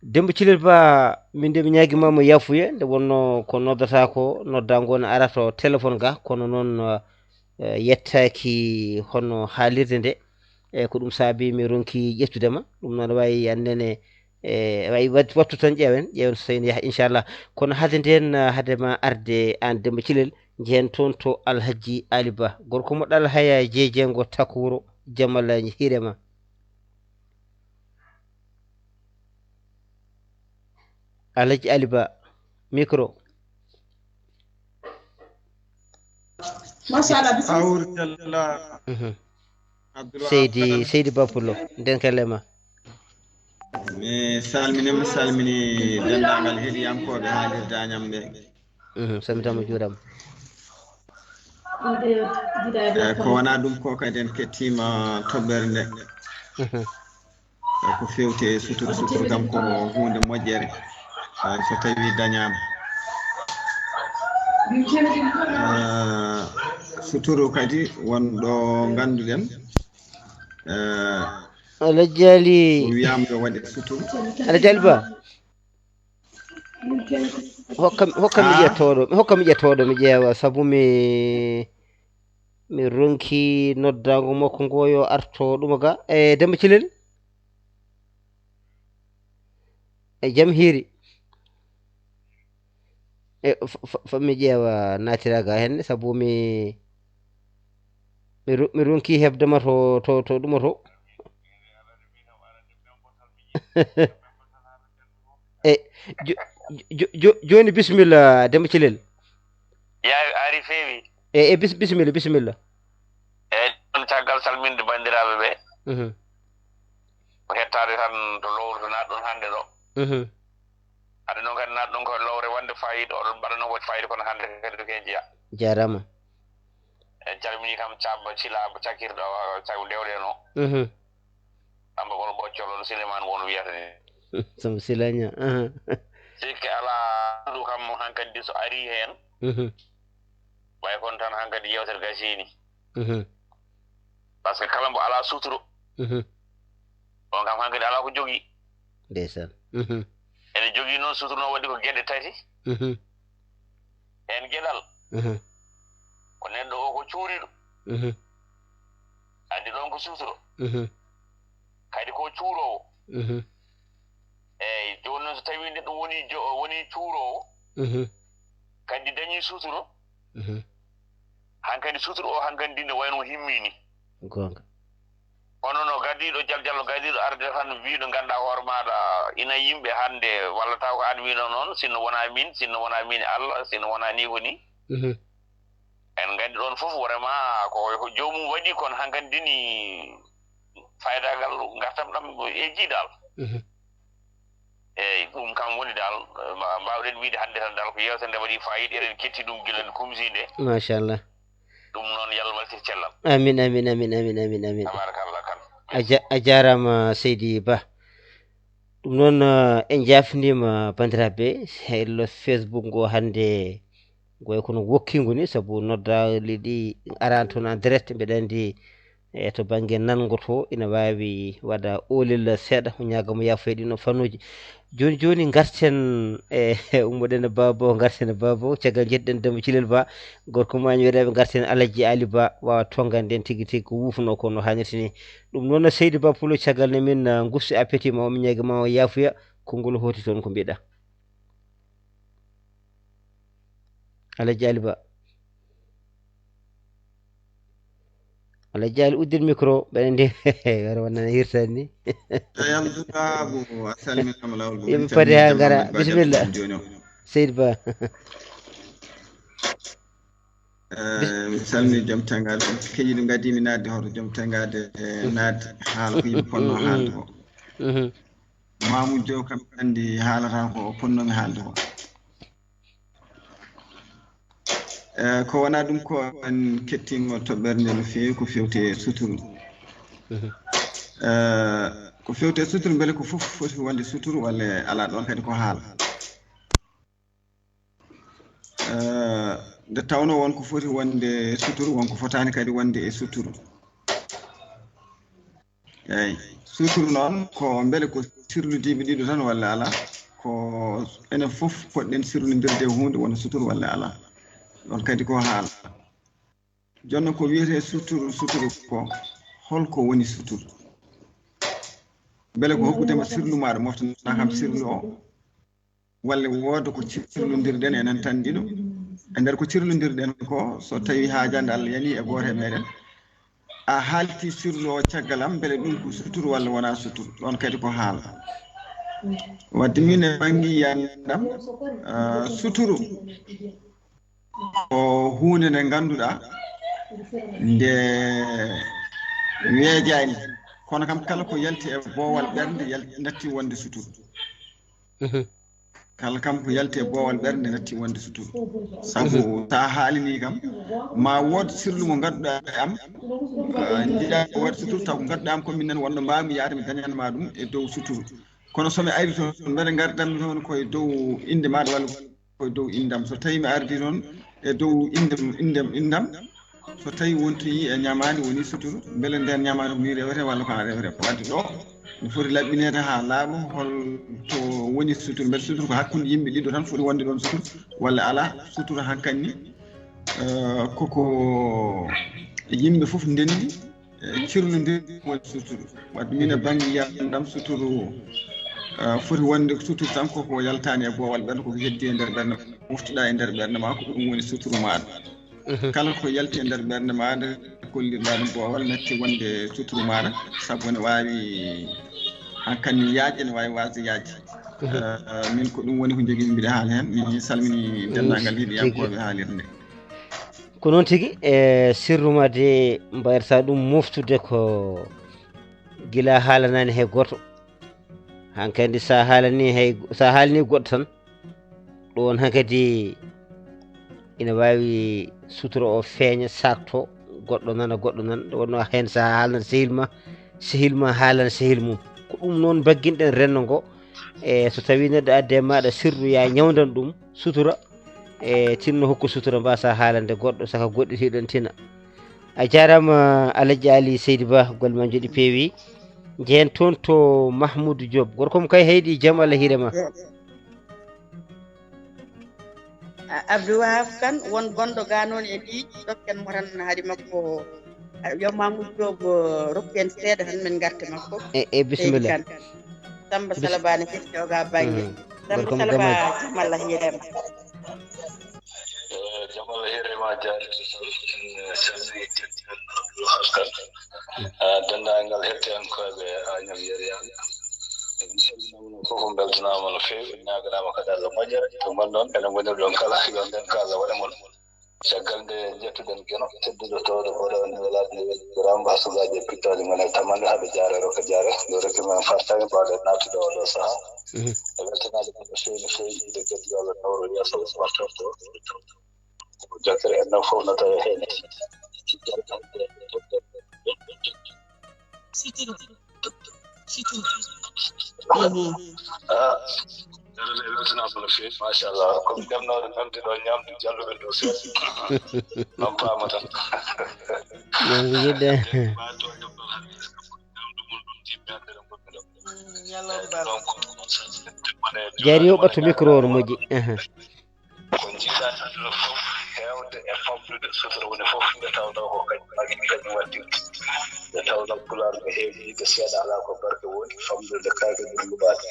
Demba Cilel Ba, min de mi ñaagiima mo yaafuye, nde wonno ko noddata ko, nodda ngo ne ara to téléphone ga, kono noon, eh, yettaaki hono haalirde nde. E ko ɗum saabi mi ronki ƴettude ma. Ɗum noon wayi annene, e wayi wat-, wattu tan ƴeewen, ƴeewen so tawi ne yaha, inchallah. Kono hade nden, hade ma arde aan Demba Cilel, njehen toon to Alhaji Ali Ba. Gorko mo ɗal haya jeejengo Takuro, Jamal hiire ma. Alhaji Ali Ba, micro. Machallah, bisimilla. Awr Jalla. Mhm. Abdoulaye Seydi, Abdou Seydi Ba Pullo, ndenka lema. Mi salmini, mi salmini denndaangal heɗiyankooɓe haalirde Añam nde. Mhm, salmitaama, juuraama. Eyi, ko wonaa ɗum ko kadi en kettiima toɓɓere nde. Mhm. Ko feewti e sutur, sutur kam ko huunde moƴƴere, eh, so tawii dañaama. Eh, suturu kadi won ɗo ngannduɗen, eh, Alhaji Ali. Ko wiyaama yo waɗe suturu. Alhaji Ali Ba. Hokkam, hokkam mi ƴettoɗo, hokkam mi ƴettoɗo, mi ƴeewa, sabu mi Mi ronki noddaango makko ngo yo arto ɗuma ga. E Demba Cilel? E jam hiiri. E fa-, fa-, fa mi ƴeewa naatira ga henne, sabu mi, mi ru-, mi ronki heɓde ma to, to, to ɗuma to. E jo-, jo-, jo-, jooni bisimilla, Demba Cilel. Yaa ari feewi. E, e bis-, bisimilla, bisimilla. Eeyi, ɗum caggal salminde banndiraaɓe ɓe. Mhm. Ko hettaade tan to lowre to naatɗon hannde ɗo. Mhm. Hade noon kadi naatɗon ko lowre wonde fayida, oɗon mbaɗa noon ko fayida, kono hannde kadi ko heen jeyaa. Jaaraama. En calminii kam Caaba Sila, mo cakkirɗo, Caaba Dewɗe no. Mhm. Samba Bolo Boccol, on Souleymane won wiyata ni. Samba Sila Ña, aha. Sikke alaa, ɗum kam hankadi so arii heen, mhm, ɓay kon tan hankadi yeewtere gasiini. Mhm. Par ce que kala mbo alaa suturo, mhm, on kam hankadi alaa ko jogii. Ndeysaan. Mhm. Ene jogii noon suturo noon waɗi ko geɗe tati. Mhm. Heen geɗal, mhm, ko neɗɗo o ko cuuriiɗo. Mhm. Addi ɗoon ko suturo. Mhm. Kadi ko cuuroowo. Mhm. Eeyi, jooni noon so tawii neɗɗo woni jo-, woni cuuroowo, mhm, kadi dañii suturo, mhm, hankadi suturo o hankadi ne wayno himmiini. Goonga. Kono no gardiiɗo jal-, jallo gardiiɗo arde tan wiiɗo ngannduɗaa hoore maaɗa, ina yimɓe hannde walla taw ko aan wiino noon, sinno wonaa min, sinno wonaa min Allah, sinno wonaa ni ko ni. Mhm. En nganndi ɗoon fof, vraiment, ko, ko joomum waɗi, kono hankadi ni faydaagal ngartam ɗam ejji dal. Mhm. Eeyi, ɗum kam woni dal, ma-, mbaawɗen wiyde hannde tan dal ko yeewtere nde waɗi faayiida, eɗen ketti ɗum gila nde kumsi nde. Machallah. Ɗum noon, yo Allah weltir cellal. Amin, amin, amin, amin, amin, amin. Tabarakallah kan. A ja-, a jaaraama, Seydi Ba. Ɗum noon, eh, en njaafniima banndiraaɓe, hello Facebook ngo hannde, ngo wayi kono wokkiingo ni, sabu noddaali ɗi araani toon en direct, mbeɗa anndi, e to bannge nanngo to, ina waawi waɗa oolel seeɗa, o ñaaga mo yaafo e ɗiin ɗoon fannuuji. Jooni, jooni ngarten e ummoɗen e Baba o, ngarten e Baba o, caggal njettuɗen Demba Cilel Ba, gorko Maañi Weɗaaɓe, ngarten Alhaji Ali Ba, waawa tonngande en tigi tigi ko wuufnoo ko no haanirta ni. Ɗum noon, Seydi Ba Pulo, caggal nde min, ah, ngusti appétit ma o, min ñaagi ma o yaafuya, konngol hooti toon ko mbiɗa. Alhaji Ali Ba. Alhaji Ali, uddin micro, mbeɗa anndi wara wonnan hirtani ni. Eeyi, Abdoul Wahab, a salminaama laawol. Yimɓe padi haa ngara. Bisimilla. Jooni o. Seydi Ba. Eh, mi salmini joom tenngaade, keñi ɗum ngaddi mi naatde hoto joom tenngaade, eh, naatde haala ko yimɓe ponno haalde ko. Mhm. Mamoudou Diaw kam anndi haalata ko o ponno mi haalde ko. Eh, ko wonaa ɗum ko en kettiima toɓɓere nde no feewi ko fewte suturu. Mhm. Eh, ko fewte suturu, mbele ko fof foti wonde suturu walla alaa, ɗoon kadi ko haala. Eh, nde tawnoo won ko foti wonde suturu, won ko fotaani kadi wonde e suturu. Eeyi, suturu noon ko mbele ko sirludiiɓe ɗiɗo tan walla alaa? Ko enen fof poɗɗen sirlondirde e huunde wona suturu walla alaa? Ɗoon kadi ko haala. Jooni noon ko wiyetee suturu, suturu ko holko woni suturu? Mbele ko hokkude ma sirlu maaɗa, moftanaa kam sirlu o? Walla wooda ko cirlondirɗen enen tan ɗiɗo? E nder ko cirlondirɗen ko, so tawii haajande Allah yanii e gooto e meɗen, a haalti sirlu o caggal am, mbele ɗum ko suturu walla wonaa suturu? Ɗoon kadi ko haala. Wadde min e bannge yiyannde am, ah, suturu ko huunde nde ngannduɗaa nde weejaani, kono kam kala ko yalti e boowal ɓernde yal-, natti wonde suturu. Mhm. Kala kam ko yalti e boowal ɓernde natti wonde suturu. Sabu, mhm, so a haalanii kam, ma wood sirlu mo ngannduɗaa e am, ah, njiɗaa ko waɗ suturu, taw ko ngannduɗaa am ko min nan wonno mbaawmi yahde mi dañan ma ɗum e dow suturu. Kono so mi ari toon, mbeɗa ngardan mi toon ko e dow innde maaɗa walla ko e dow inndam. So tawii mi ardii toon e dow inndam, inndam, inndam, so tawii wontoyii e ñamaandi wonii suturu, mbele ndeen ñamaandi ko nii rewetee walla ko aan rewetee? Wadde ɗo no foti laɓɓineede haa laaɓa hol to woni suturu. Mbele suturu ko hakkunde yimɓe ɗiɗo tan foti wonde ɗoon suturu walla alaa? Suturu hankandi, eh, koko Yimɓe fof ndenndi, e, cirlondirde woni suturu. Wadde min e bannge yiyannde am, suturu, e, foti wonde suturu tan koko yaltaani e boowal ɓernde, koko heddi e nder ɓernde ma, moftuɗaa e nder ɓernde ma, ko ɗum woni suturu maaɗa. Mhm. Kala ko yalti e nder ɓernde maaɗa, kollirɗaa ɗum boowal, natti wonde suturu maaɗa, sabu ne waawi hankadi yaaƴde, ne waawi waasde yaaƴde. Mhm. E, min ko ɗum woni ko njoginmi mbiɗa haala heen. Mi salmini denndaangal heɗiyankooɓe haalirde nde. Ko noon tigi, e sirru ma de mbayata ɗum moftude ko gila haalanaani hay gooto. Hankadi sa haalani hay, sa haalani goɗɗo tan, ɗon hankadi ina waawi suturo o feeña, saakto, goɗɗo nana, goɗɗo nana. Nde wonno heen sa haalana sehil ma, sehil ma haalana sehil mum. Ko ɗum noon mbagginɗen renndo ngo. E so tawii neɗɗo addi e maaɗa sirru, ya ñawndan ɗum sutura. E tinno hokku sutura, mbasa haalande goɗɗo saka goɗɗitiiɗon tina. A jaaraama, Alhaji Ali Seydi Ba, golle ma njooɗi peewi. Njehen toon to Mahmoudou Diop. Gorko mo kay heyɗi, jam Allah hiire ma. A-, Abdou Wahab Kane, won gonɗo ga noon e ligne, dokken mo tan hade makko. A, yo Mamoudou Diop, eh, rokku en seeɗa tan min ngarta makko. E, e, bisimilla. Seydi Kane. Samba Bis- Salabane hetti o ga bannge. Mm. Samba Gorko mo Salaba, gamaji. Jam Allah hiire ma. Eh, jam Allah hiire ma, jaarete Sall. En calmini Abdou Wahab Kane. Mm. Ah, denndaangal hettiyankooɓe Agnam Yeriyaɓe. En calminaama fof, en mbeltanaama no feewi, en ñaaganaama kadi Allah moƴƴere. To ngonɗon, ene ngonirɗon kala, yo ndeen ko Allah waɗa mon. Caggal nde njettuɗen Geno, tedduɗo towɗo boɗo, nelaaɗo ne weli, jaraama, sukaaji e pittaaji ngoni e tamande, haɓe jaare, roka jaare, nde rokki men fartaŋŋe, mbaaw-ɗen naattude oo ɗoo sahaa. Mhm. E weltanaade ɗum no feewi, no feewi, inde kadi yo Allah nawru yeeso, warta ko jokkere en ɗon fof no tawi heen. Mhm. Ah, Doro de weltanaama no feewi, machallah. Ko mi ɗemnooɗo namdi ɗo ñaamdu jalluɓe dow seeɗa. Noon paama tan. Noon ko yiɗde. Maa to ɗemɗo hannde, ñaamdu mum ɗum jimmi hannde ɗo ngonmi ɗo. Mm, ñalawma. Eh, donc, Jaari yo ɓattu micro o no moƴƴi. Aha. Ko njiiɗaa aduna fof, heewde e famɗude sutura woni fof, nde tawnoo ko kañum, kañum waɗdi. Nde tawnoo Pulaar no heewi yiɗde seeɗa, alaa ko barke woni, famɗude kaake ɓuri luɓaade.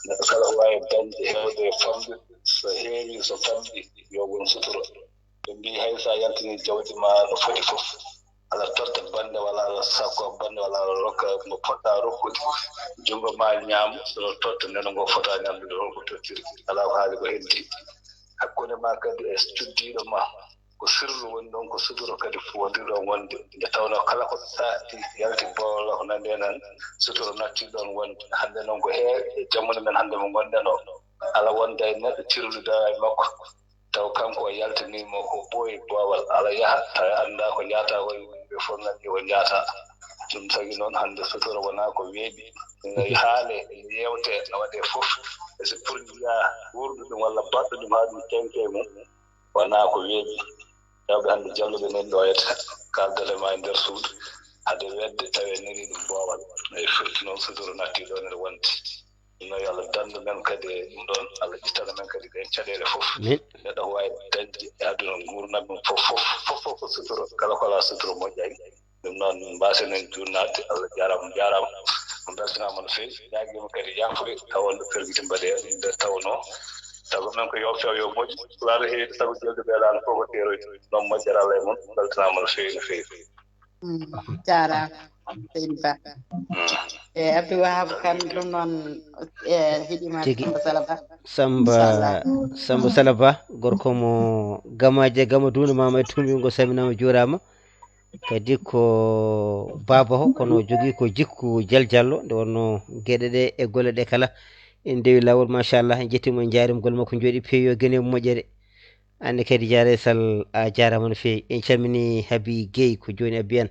Neɗɗo kala ko waawi dañde heewde e famɗude, so heewi, so famɗi, yo won sutura. Ɓe mbii, hay so a yaltinii jawdi maa no foti fof, Alla totta bannde walla Alla sakko bannde walla Alla rokka mo poɗɗa rokkude. Junngo ma ñaamo, so totta neno ngo fota ñamdude, holko tottiri? Alaa ko haali ko heddi. Hakkunde ma kadi e cuddiiɗo ma, ko sirlu woni ɗon, ko sutura kadi foti ɗon wonde. Nde tawnoo kala ko saɗi yalti boowal ko nande nan, sutura natti ɗon wonde. Hannde noon ko heewi e jamanu men hannde mo ngonɗen o, alaa wonde e neɗɗo cirlude e makko. Taw kanko o yaltanii mo ko ɓooyi boowal, alaa yaha, tawa anndaa ko njaataa ko, yimɓe fof nganndi ko njaataa. Ɗum tagi noon, hannde sutura wonaa ko weeɓi. Ina haalee, ina yeewtee, ina waɗee fof. E so pour njiyaa wuurɗo ɗum walla baɗɗo ɗum haa ɗum teŋti e mum, wonaa ko weeɓi. Rewɓe hannde jalluɓe nani ɗo e kaaldere ma e nder suudu, hade wedde tawi nani ɗum boowal. Eyi, firti noon sutura natti ɗo ene wonde. Ɗum noon, yo Allah danndu men kadi e ɗum ɗoon, Allah ittana men kadi ɗeen caɗeele fof. Min. Neɗɗo ko waawi dañde e aduna nguurndam mum fof, fof, fof, fof ko sutura, kala ko alaa sutura moƴƴaani. Ɗum noon, min mbaasii heen juutnaade, Allah jaaraama, on njaaraama, on mbeltanaama no feewi, ñaagiima kadi yaafude, tawa on ɗo pergiti mbaɗee nde tawnoo. Sago men ko yo feew yo moƴƴu, Pulaar heewi sago jolde ɓe laana fof ko teeroyde, noon moƴƴere Allah e mon, mbeltanaama no feewi, no feewi. Mm, jaaraama, seydi Ba. Mm. E Abdou Wahab Kane, ɗum noon, e, heɗiima. Tigi. Samba Sala Ba. Samba, inchallah. Samba Sala Ba, gorko mo Gamaaji e Gama Duuno, Mama e Tumbi, ngo salminaama, juuraama. Kadi ko baaba o, kono o jogii ko jikku jaljallo, nde wonnoo geɗe ɗe e golle ɗe kala en ndewi laawol, machallah. En njettii mo, en njaariima, golle makko njooɗii peewi, yo Geno e moƴƴere. Aan ne kadi, jaare Sall, a jaaraama no feewi. En calminii Habi Guèye, ko jooni Abiyaan.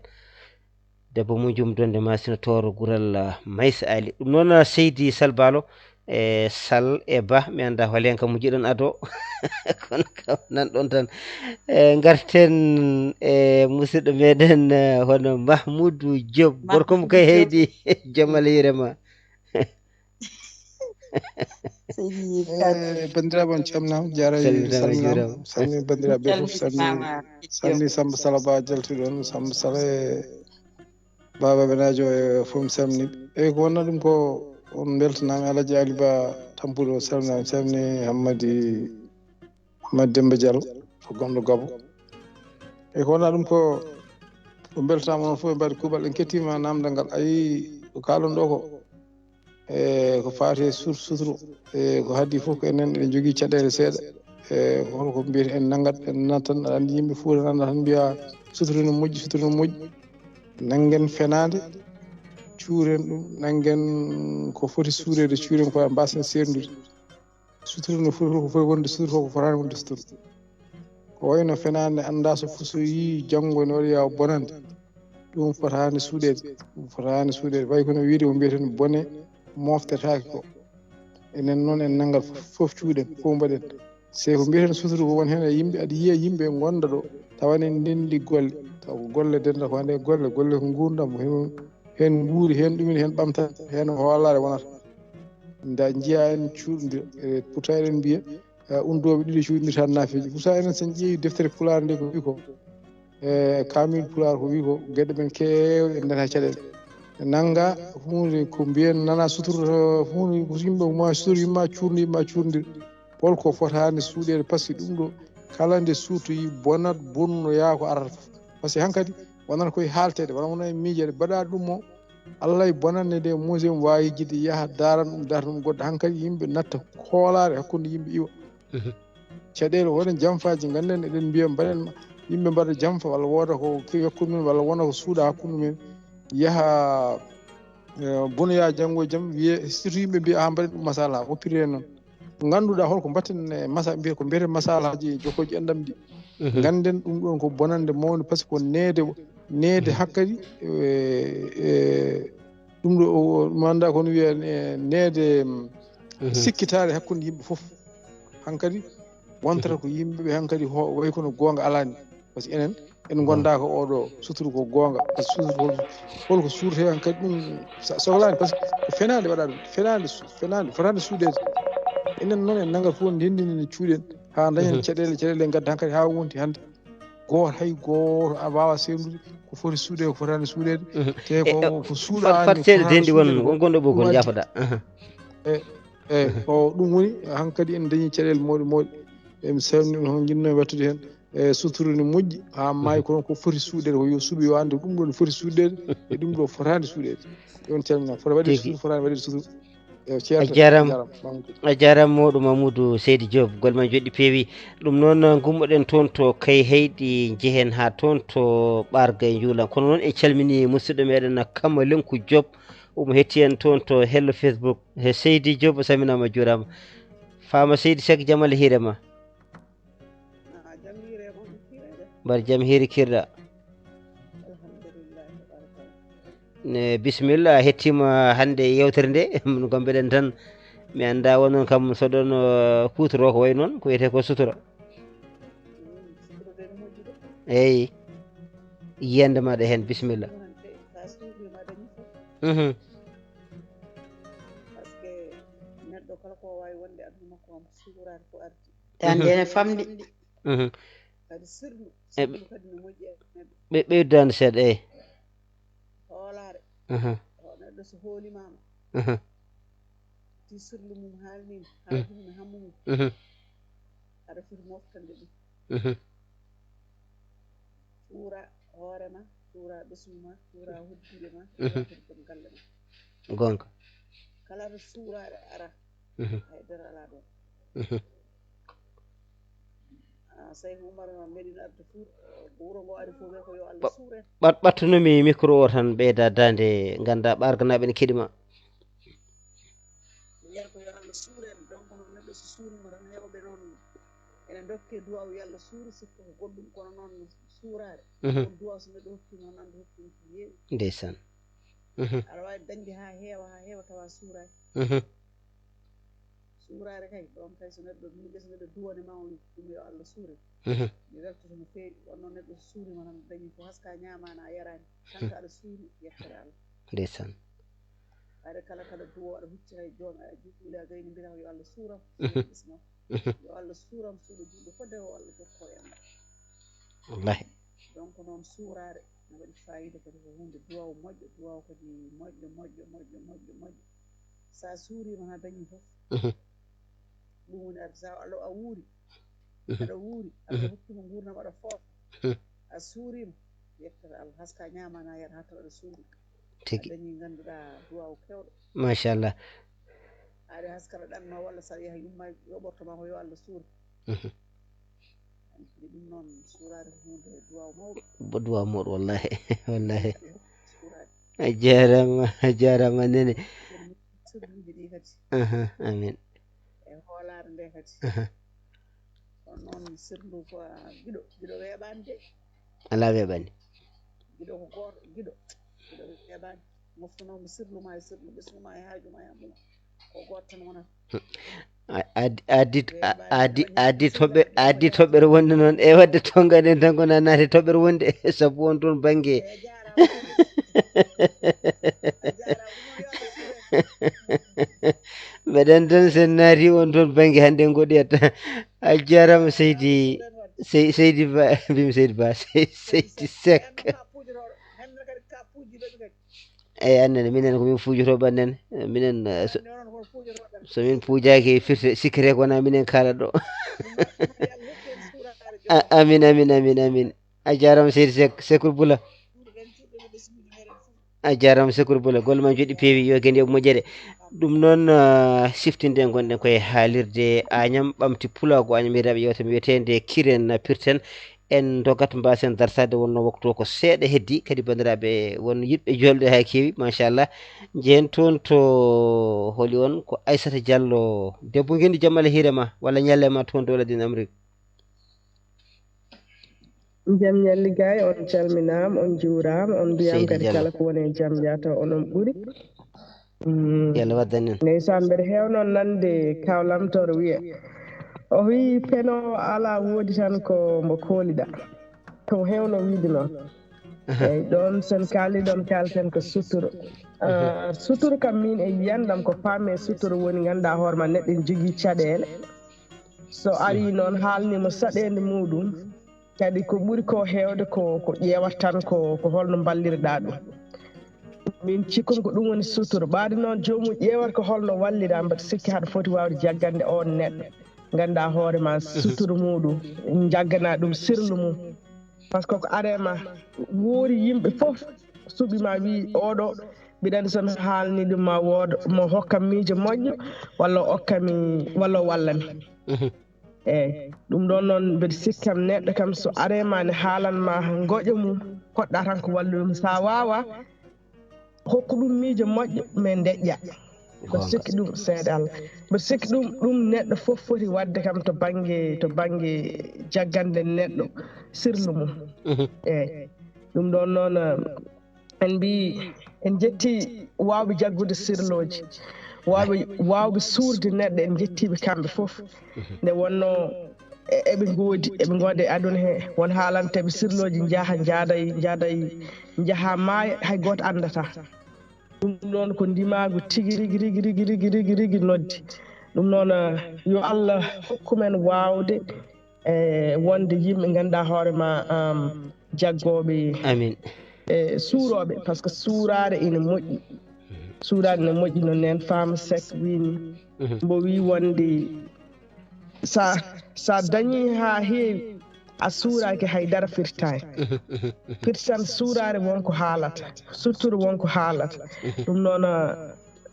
Debbo mo Jom Donde Masina Tooro Gural, ah, Maysa Ali. Ɗum noon, ah, seydi Sall Baalo, e Sall e Ba, mi anndaa hol heen kam mo njiɗon adoo. Kono kam nan ɗon tan. E, ngarten e musidɗo meɗen, eh, hono Mahmoudou Diop. Gorko mo kay Mahmoudou Diop. Heydi, jom Allah hiire ma. Seydi Kane. Eh, banndiraaɓe, on calminaama, jaaraama, salminaama, salminaama. Salmini banndiraaɓe fof, salmini, salmini Samba Sala Ba jaltuɗo on, Samba Sala e Baba Benajo e fof, mi salmini ɓe. Eyi, ko wonno ɗum ko, on mbeltanaama, Alhaji Ali Ba Tampuɗo, salminaama, salmini Hammadi, Hammadi Demba Diallo, ko gomɗo Gabo. Eyi, ko wonno ɗum ko, ko mbeltanaama, onon fof ɓe mbaɗi kuuɓal, en kettiima namdal ngal. Ayi, ko kaalon ɗo ko, e ko faati e sur-, suturu, e ko haadi fof ko enen eɗen njogii caɗeele seeɗa. E holko mbiyeten, en nanngat, en nattan, aɗa anndi yimɓe Fuuta nan tan mbiya suturu no moƴƴi, suturu no moƴƴi. Nanngen fenaande, cuuren ɗum, nanngen ko foti suureede, cuuren ko mbasen seerndude. Suturu no foti ko, ko foti wonde suturu ko, ko fotaani wonde suturu. Ko wayno fenaande anndaa so fusoyii janngo ene waɗi yaw bonande. Ɗum fotaani suuɗeede, ɗum fotaani suuɗeede. Way kono wiyde ko mbiyeten bone moftetaake ko. Enen noon en nanngat fof, fof cuuɗen, fof mbaɗen. Se ko mbiyeten suturu ko won heen e yimɓe, aɗa yiya yimɓe ngonda ɗo, tawa ene ndenndi golle. Tawa ko golle dennda ko hannde golle, golle ko nguurndam, heen, heen nguuri, heen ɗumen, heen ɓamtata, heen hoolaare wonata. Nda njiya en cuuɗondir, e pourtant eɗen mbiya, eh, undooɓe ɗiɗo cuuɗondirta naafeeji. Pourtant enen sen ƴeewi deftere Pulaar nde ko wi ko, e kaamil Pulaar ko wi ko, geɗe men keewɗe en nana caɗeele. Nannga huunde ko mbiyen nana sutura huunde ko yimɓe ma sutur yimma cuurnde yimma cuurnde. Holko fotaani suuɗeede, par ce que ɗum ɗo kala nde suutoyi bonat bonnoyaa ko arata fof. Par ce que hankadi wonata koye haalteede, wona wona e miijeede, mbaɗa ɗum o, Allah e bonande nde museum waawi yejjitde yaha daaran ɗum, daarta ɗum goɗɗo. Hankadi yimɓe natta koolaare hakkunde yimɓe iwa. Mhm. Caɗeele wona jamfaaji, ngannden eɗen mbiya mbaɗen ma-, yimɓe mbaɗa jamfa walla wooda ko kewi hakkunde mum walla wona ko suuɗa hakkunde mum, yaha, eh, bonoya janngo e jam, wiye surtout yimɓe mbiya, "Ah, mbaɗen ɗum masala, woppiree noon." Ngannduɗaa holko mbatten e masa-, mbiya ko mbiyeten masalaaji e jokooji enɗam ɗi. Mhm. Ngannden ɗum ɗoon ko bonannde mawnde, par ce que ko neede, neede hakkadi, e, e, ɗum ɗo o, o, mi anndaa ko no wiya, e, neede, mm, sikkitaare hakkunde yimɓe fof. Hankadi wontata ko yimɓe ɓe hankadi ho-, way kono goonga alaa ni. Par ce que enen, en ngondaaka oɗo suturu ko goonga. Par ce que suturu hol-, holko suurtee hankadi ɗum sa-, sohlaani. Par ce que ko fenaande waɗa ɗum. Fenaande su-, fenaande, fotaande suuɗeede. Enen noon en nanngat fof ndenndini cuuɗen haa dañen caɗeele, caɗeele ngadda hankadi haa wonti hannde. Gooto, hay gooto a waawa seerndude ko foti suuɗeede, ko fotaani suuɗeede. Mhm. Te ko, e, ko suuɗaani, fat seeɗa denɗi won, won gonɗo ɓoggol, yaafoɗa. Aha. E, e, ko ɗum woni, hankadi en dañi caɗeele mawɗe, mawɗe. Emi salmini on, hon njinnoo wattude heen. E, suturu ne moƴƴi, haa maayi, kono ko foti suuɗeede, ko yo suuɗu, yo anndu ɗum ɗo ne foti suuɗeede, e ɗum ɗo fotaani suuɗeede. Yo on calminama. Fota waɗde suturu, fotaani waɗde suturu. Ewa, ceerno, a jaaraama. A jaaraama, Mamadou. A jaaraama, mawɗo Mamadou Seydi Diop, golle ma njoɗɗi peewi. Ɗum noon, ngummoɗen toon to Kayhayɗi, njehen haa toon to Ɓaarga e Njuulan. Kono noon, en calminii musidɗo meɗen Kamalenku Diop, omo hetti en toon to hello Facebook. He Seydi Diop, a salminaama, a juuraama. Faama Seydi Seck, jam Allah hiire ma. Ah, jam hiire, on hiire de. Mbar jam hiiri kirɗa. Alhamdulillah, tabaraka. Ne, bisimilla, a hettima hannde e yewtere nde. Min ko mbeɗen tan, mi annda wonon kam so ɗon, uh, kutoro ko way noon, ko wiyetee ko sutura. Mm, sutura de no moƴƴi de. Eyi. Yiyannde maɗa heen, bisimilla. Ɗum noon te, sa suuɗima dañi fof. Mhm. Par ce que neɗɗo kala ko waawi wonde aduna makko, on suuraade ko ardi. Tan Mhm. Ene famɗi. Mhm. Kadi sirlu, e ɓe-, sirlu kadi no moƴƴi e neɗɗo. Ɓe-, ɓeydaani seeɗa, eyi. Hoolaare. Mhm. O neɗɗo so hoolimaama, mhm, ti sirlu mum haalniima, mhm, haajum no hammu mum. Mhm. Aɗa foti moftande ɗum. Mhm. Suura hoore ma, suura ɓesngu ma, suura hoddiiɓe ma, mhm, suura hoddiiɓe galle ma. Goonga. Kala ɗo suuraare ara, mhm, hay dara alaa ɗoon. Mhm. Ah, Seydou Oumar noon, meɗen arde Fuuta, ko wuro ngo ari fof, ko yo Allah suur en. Ɓat-, ɓattunumi micro o tan, ɓeyda daande, ngannda ɓaarganaaɓe ne keɗi ma. Mbiyata ko yo Allah suur en, donc noon neɗɗo so suuriima tan, heewɓe noon ene ndokke duwaaw yo Allah suur, sikka ko goɗɗum, kono noon suuraare, mhm, on duwaaw so neɗɗo hokkiima, noon Alla hokki ɗum ko heewi. Ndeysaan. Mhm. Aɗa waawi dañde haa heewa, haa heewa, tawa suuraaki. Mhm. Suuraare kay, ɗoon kay so neɗɗo, min ɓe so neɗɗo duwane ma, on ɗum yo Allah suure. Mhm. Mi weltoto no feewi, wonno neɗɗo so suuriima tan dañi ko haska ñaamaana a yaraani. Tan ko aɗa suuri, yettere Allah. Ndeysaan. Aɗa kala kala duwo aɗa hucci hay joom a juuli a gayni mbiyata ko yo Allah suuram. Mhm. Isma. Mhm. Yo Allah suuram suuɗo julɓe fodde o Allah jokko en. Wallahi. Donc noon suuraare no waɗi fayida kadi ko huunde duwaw moƴƴo duwaw kadi moƴƴo moƴƴo moƴƴo moƴƴo moƴƴo. Sa suurima ha dañi fof. Mhm. Ɗum woni arsa a wuuri. Mhm. Aɗa wuuri aɗa hokkima nguurnam aɗa foof. Mhm. A suurima. Yettata Allah haska ñamana yara hatta aɗa suuri. Tigi. Dañi ngannduɗaa duwaw kewɗo. Machallah. Aɗa haskara ɗan ma walla saɗa yaha yumma yoɓorto ma ko yo Allah suur. Mhm. Ɗum noon suuraare ko huunde duwaw mawɗo. Bo duwaw mawɗo wallahi. Wallahi. Suuraare. A jarama a jarama nene. Sirluuji ɗi kadi. Aha, amin. E hoolaare nde kadi. Aha. Kono noon sirlu ko giɗo giɗo weeɓaani de. Alaa weeɓaani. Giɗo ko gooto giɗo giɗo weeɓaani. Moftanoomo sirlu ma e sirlu ɓesngu ma e haaju ma e amuma ko gooto tan wonata. Addi addi toɓɓere wonde noon e wadde tongaɗen tan kona naate toɓɓere wonde e sabu on toon bangge. Mbeɗen tan sen naati on toon bangge hannde ngoɗiyat. A jarama seydi seydi ba mbimi seydi ba seydi sek. Eyi annene minen komin fuujotoɓe annene minen. Somin puujaki firte sikkete kona minen kala ɗo. Amin amin amin amin. A jarama seydi sek sekol bula. A jarama sekol bula golle ma joɗɗi peewi yo gende yoɓ moƴƴere. Ɗum noon siftinde gonɗen koye haalirde añam ɓamti pulago añam yeɗaɓe yewtere wiyetede kiren pirten. En dogat mbasen darsade wonno waktu o ko seeɗa heddi kadi bandiraɓe won yiɗɓe jolde ha keewi machallah. Jeen toon to holi on ko aissata diallo debbo gendi jamala hiirema walla ñallema toon dowla din amrik. Jam ñalli gaay on calminaama on njuuraama on mbiyaama kadi kala ko woni e jam yata onon ɓuri. Yalla waddan en. Ndeysaan mbeɗa heewno nande kawlamtoor wiya o wi peno ala woodi tan ko mbo kooliɗa ko heewno wiide noon. Eyi ɗoon sen kaali ɗoon kaalten ko suturo. Suturo kam min e yiyandam ko paame suturo woni ngannduɗaa hoore ma neɗɗo ene jogii caɗeele. So arii noon haalniima saɗeende muuɗum kadi ko ɓuri ko heewde ko ko ƴeewata tan ko ko holno mballirɗaa ɗum. Min cikkumi ko ɗum woni suturu ɓaade noon joomum ƴeewata ko holno walliraa mbaɗa sikki haɗa foti waawde jaggande oon neɗɗo nganndaa hoore ma suturu muuɗum jagganaa ɗum sirlu mum. Par ce que ko arema woori yimɓe fof suɓima wi oɗo mbiɗa andi so mi haalni ɗum ma wooda mo hokkam miijo moƴƴo walla o okkami walla o wallami. Eyyi ɗum ɗon noon mbeɗa sikkam neɗɗo kam so arema ne haalanma goƴo mum poɗɗa tan ko wallude ɗum sa wawa hokku ɗum miijo moƴƴo mais deƴƴa. Mbeɗa sikki ɗum seede Allah mbeɗa sikki ɗum ɗum neɗɗo foof foti wadde kam to banggue to banggue jaggande neɗɗo sirlu mum. Eyyi ɗum ɗon noon en mbi en jetti wawɓe jaggude sirloji wawɓe wawɓe suurde neɗɗo en jettiɓe kamɓe foof. Nde wonno eɓe goodi eɓe goodi e aduna he won haalanteɓe sirloji jaaha jaaday jaaday jaaha maaya hay goto andata. Ɗum noon ko ndimagu tigi rigi rigi rigi rigi rigi rigi noddi. Ɗum noon yo allah hokku men wawde e wonde yimɓe ganduɗa hoore ma jaggoɓe amin e suuroɓe par ce que suuraare ene moƴƴi. Suuraare ene moƴƴi no nen femme sec wini mbo wi wonde sa sa dañi ha heewi a suuraki haydara firtani. Firtan suuraare wonko haalata suttura wonko haalata. Ɗum noon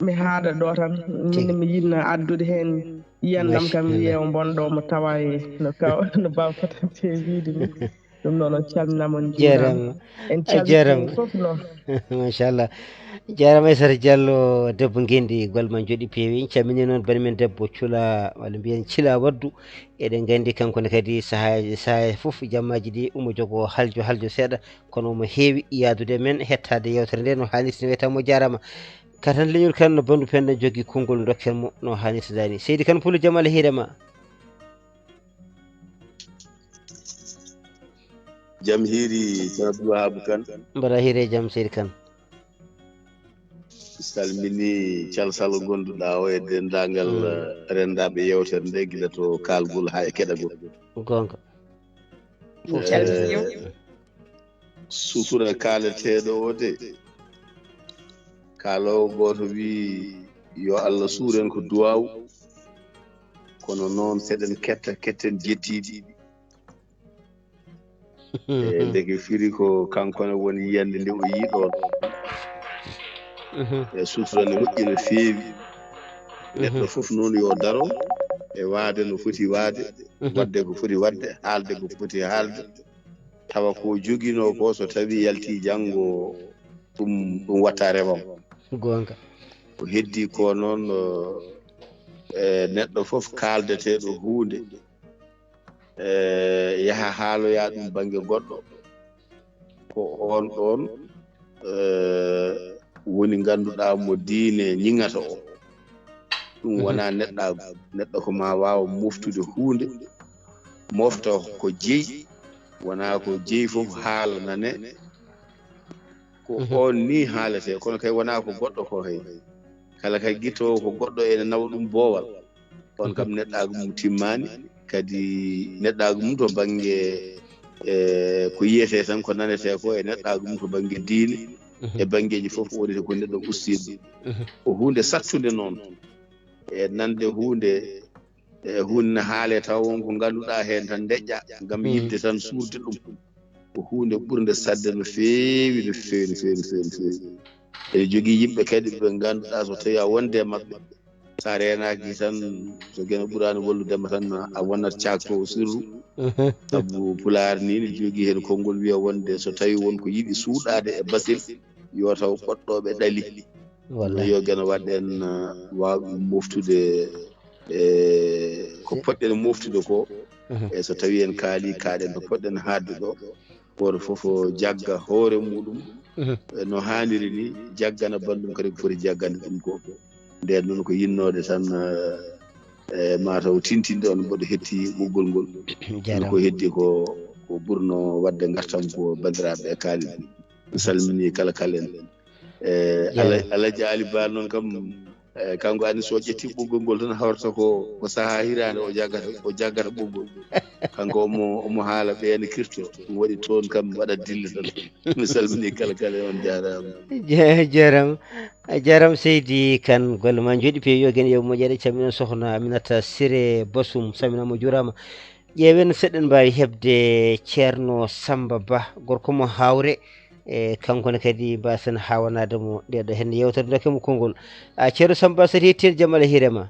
mi haada ɗo tan min mi yinna addude heen yiyandam kam wiye o bonɗo mo tawa e no kaw no baw fotante wiide ni. Ɗum noon on calminama on juurama en calminama fof noon. Machallah. Jarama aissata diallo debbo gendi golle ma joɗi peewi en calmini noon bani men debbo cula walla mbiyen cila waddu. Eɗen gandi kanko ne kadi sahaji sahaji foof jammaji ɗi omo jogo haljo haljo seeɗa kono omo heewi yaadude men hettade yewtere nde no hannirta ni wiyata mo jarama. Katan leñol kan no bandu penda joggi konngol dokken mo no hannirta dani seydi kan pullo jaam Allah hiirema. Jam hiiri ceerno abdoulwahabu kan. Mbaɗa hiire jam seydi kan. Salmini calsal gonduɗa o e dendagal, mm, eh, rendaɓe yewtere nde, gila to kalgol ha e keɗagol. Gonga. Fof. Eh, calmini. Sutura kaaleteɗo o de, kaalowo goto wi yo Allah suren ko duwawu, kono noon seɗen ketta, ketten jettiɗi. E ndeke firi ko kanko ne woni yiyande nde o yii ɗoon. Mhm. E sutura ne moƴƴi no feewi. Neɗɗo, mhm, fof noon yo daro e waade no foti waade, mhm, waɗde ko foti waɗde, haalde ko foti haalde. Tawa ko joginoo ko, so tawii yaltii janngo, ɗum, ɗum watta remam. Goonga. Ko heddii ko noon, eh, neɗɗo fof kaaldeteeɗo huunde, eh, yaha haaloya ɗum bannge goɗɗo, ko oon ɗoon, eh, woni ngannduɗaa mo diine ñiŋata o. Ɗum, mhm, wonaa neɗɗaagu. Neɗɗo ko ma waawa moftude huunde, mofta ko jeyi, wonaa ko jeyi fof haalanane. Ko, mhm, oon ni haaletee, kono kay wonaa ko goɗɗo ko hay. Kala kay gittoowo ko goɗɗo ene nawa ɗum boowal. On kam, mhm, neɗɗaagu mum timmaani, kadi neɗɗaagu mum to bannge, e, ko yiyetee tan, ko nanetee ko e neɗɗaagu mum to bannge diine, mhm, e banngeeji fof, woni ko neɗɗo ustiiɗo. Mhm. Ko huunde sattunde noon, e nande huunde, e huunde ne haalee taw won ko ngannduɗaa heen tan ndeƴƴa, ngam, mhm, yiɗde tan suurde ɗum. Ko huunde ɓurnde saɗde no feewi, no feewi, no feewi, no feewi, no feewi. Eɗe jogii yimɓe kadi ɓe ngannduɗaa so tawii a wonde e maɓɓe, so a reenaaki tan, so geno ɓuraani wallude ma tan, a wonat caaktoowo sirru. Mhm. Sabu Pulaar ni ne jogii heen konngol wiya wonde so tawii won ko yiɗi suuɗaade e basil, yo taw ɓoɗɗooɓe ɗali. Wallahi. Yo geno waɗ en, uh, waawɓe moftude, e ko poɗɗen moftude ko. Mhm. E so tawii en kaali, kaaɗen to poɗɗen haadde ɗo. Gooto fof o jagga hoore muɗum, mhm, e no haaniri ni, jaggana banndum kadi ko foti jaggande ɗum ko. Nden noon ko yinnoode tan, eh, eh, mataw tintinde on mboɗo hetti ɓoggol ngol. Jarama. Ko heddi ko, ko ɓurno waɗde ngartam ko banndiraaɓe e kaalidi. Mi salmini kala kala en. Eh, Jarama. Ala-, Alhaji Ali Ba noon kam, eh, kanko ani so ƴetti ɓoggol ngol tan hawrata ko, ko saha hiraande o jaggata, o jaggata ɓoggol. Kanko omo, omo haala ɓeya ne kirto. Ɗum waɗi toon kam waɗa dille tan. Mi salmini kala kala, on jaaraama. Je-, jarama. A jarama seydi Kane, golle ma njooɗi peewi, yo geno yeeɓu moƴƴere. Calmina sohna Aminata Siré Basum, salminama, juurama. Ƴeewen seɗen mbaawi heɓde Ceerno Samba Ba, gorko mo Hawre, e kanko ne kadi mbasen haawanade mo nde ɗo heen yewtere, dokke mo konngol. A Ceerno Samba Ba, so a yetti en, jam Allah hiire ma.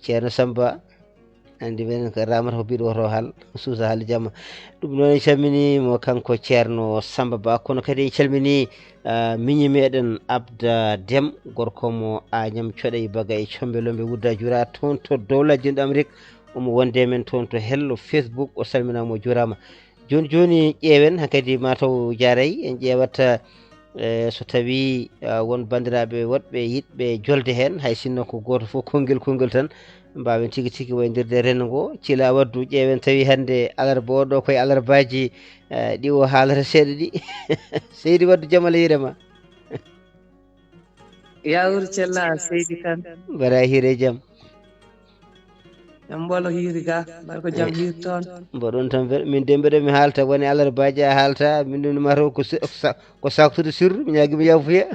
Ceerno Samba, anndi menen ko ramata ko biɗo woto hal, suusa hal jamma. Ɗum noon en calmini mo kanko Ceerno Samba Ba, kono kadi en calmini, ah, miñi meɗen Abda Dem, gorko mo Agnam Coɗey Bagay Combe Lombe Wudda Jura toon to Dowla Jinɗo Amérique. Omo wonde men toon to hello Facebook, o salminama, o juurama. Jooni jooni ƴeewen, hankadi mataw jaaray, en ƴeewat, eh, so tawi, ah, won banndiraaɓe woɗɓe yiɗɓe jolde heen, hay sinno ko gooto fof konngel konngel tan, mbaawen tigi tigi wayndirde renndo ngo. Cila Waddu, ƴeewen tawi hannde alarba o ɗo koye alarbaaji, eh, ɗi o haalata seeɗa ɗi. Seydi Waddu, jam Allah hiire ma. Yawru cella, Seydi Kane. Mbaɗa hiire jam. Jam mbolo hiiri ga, mbar ko jam, eh, hiiri toon. Mboɗon tan ber-, min de mbeɗa mi haalta, woni alarbaji a haalta, min ɗum mataw ko si-, ko sa-, ko saktude sirru, mi ñaagima yafuya.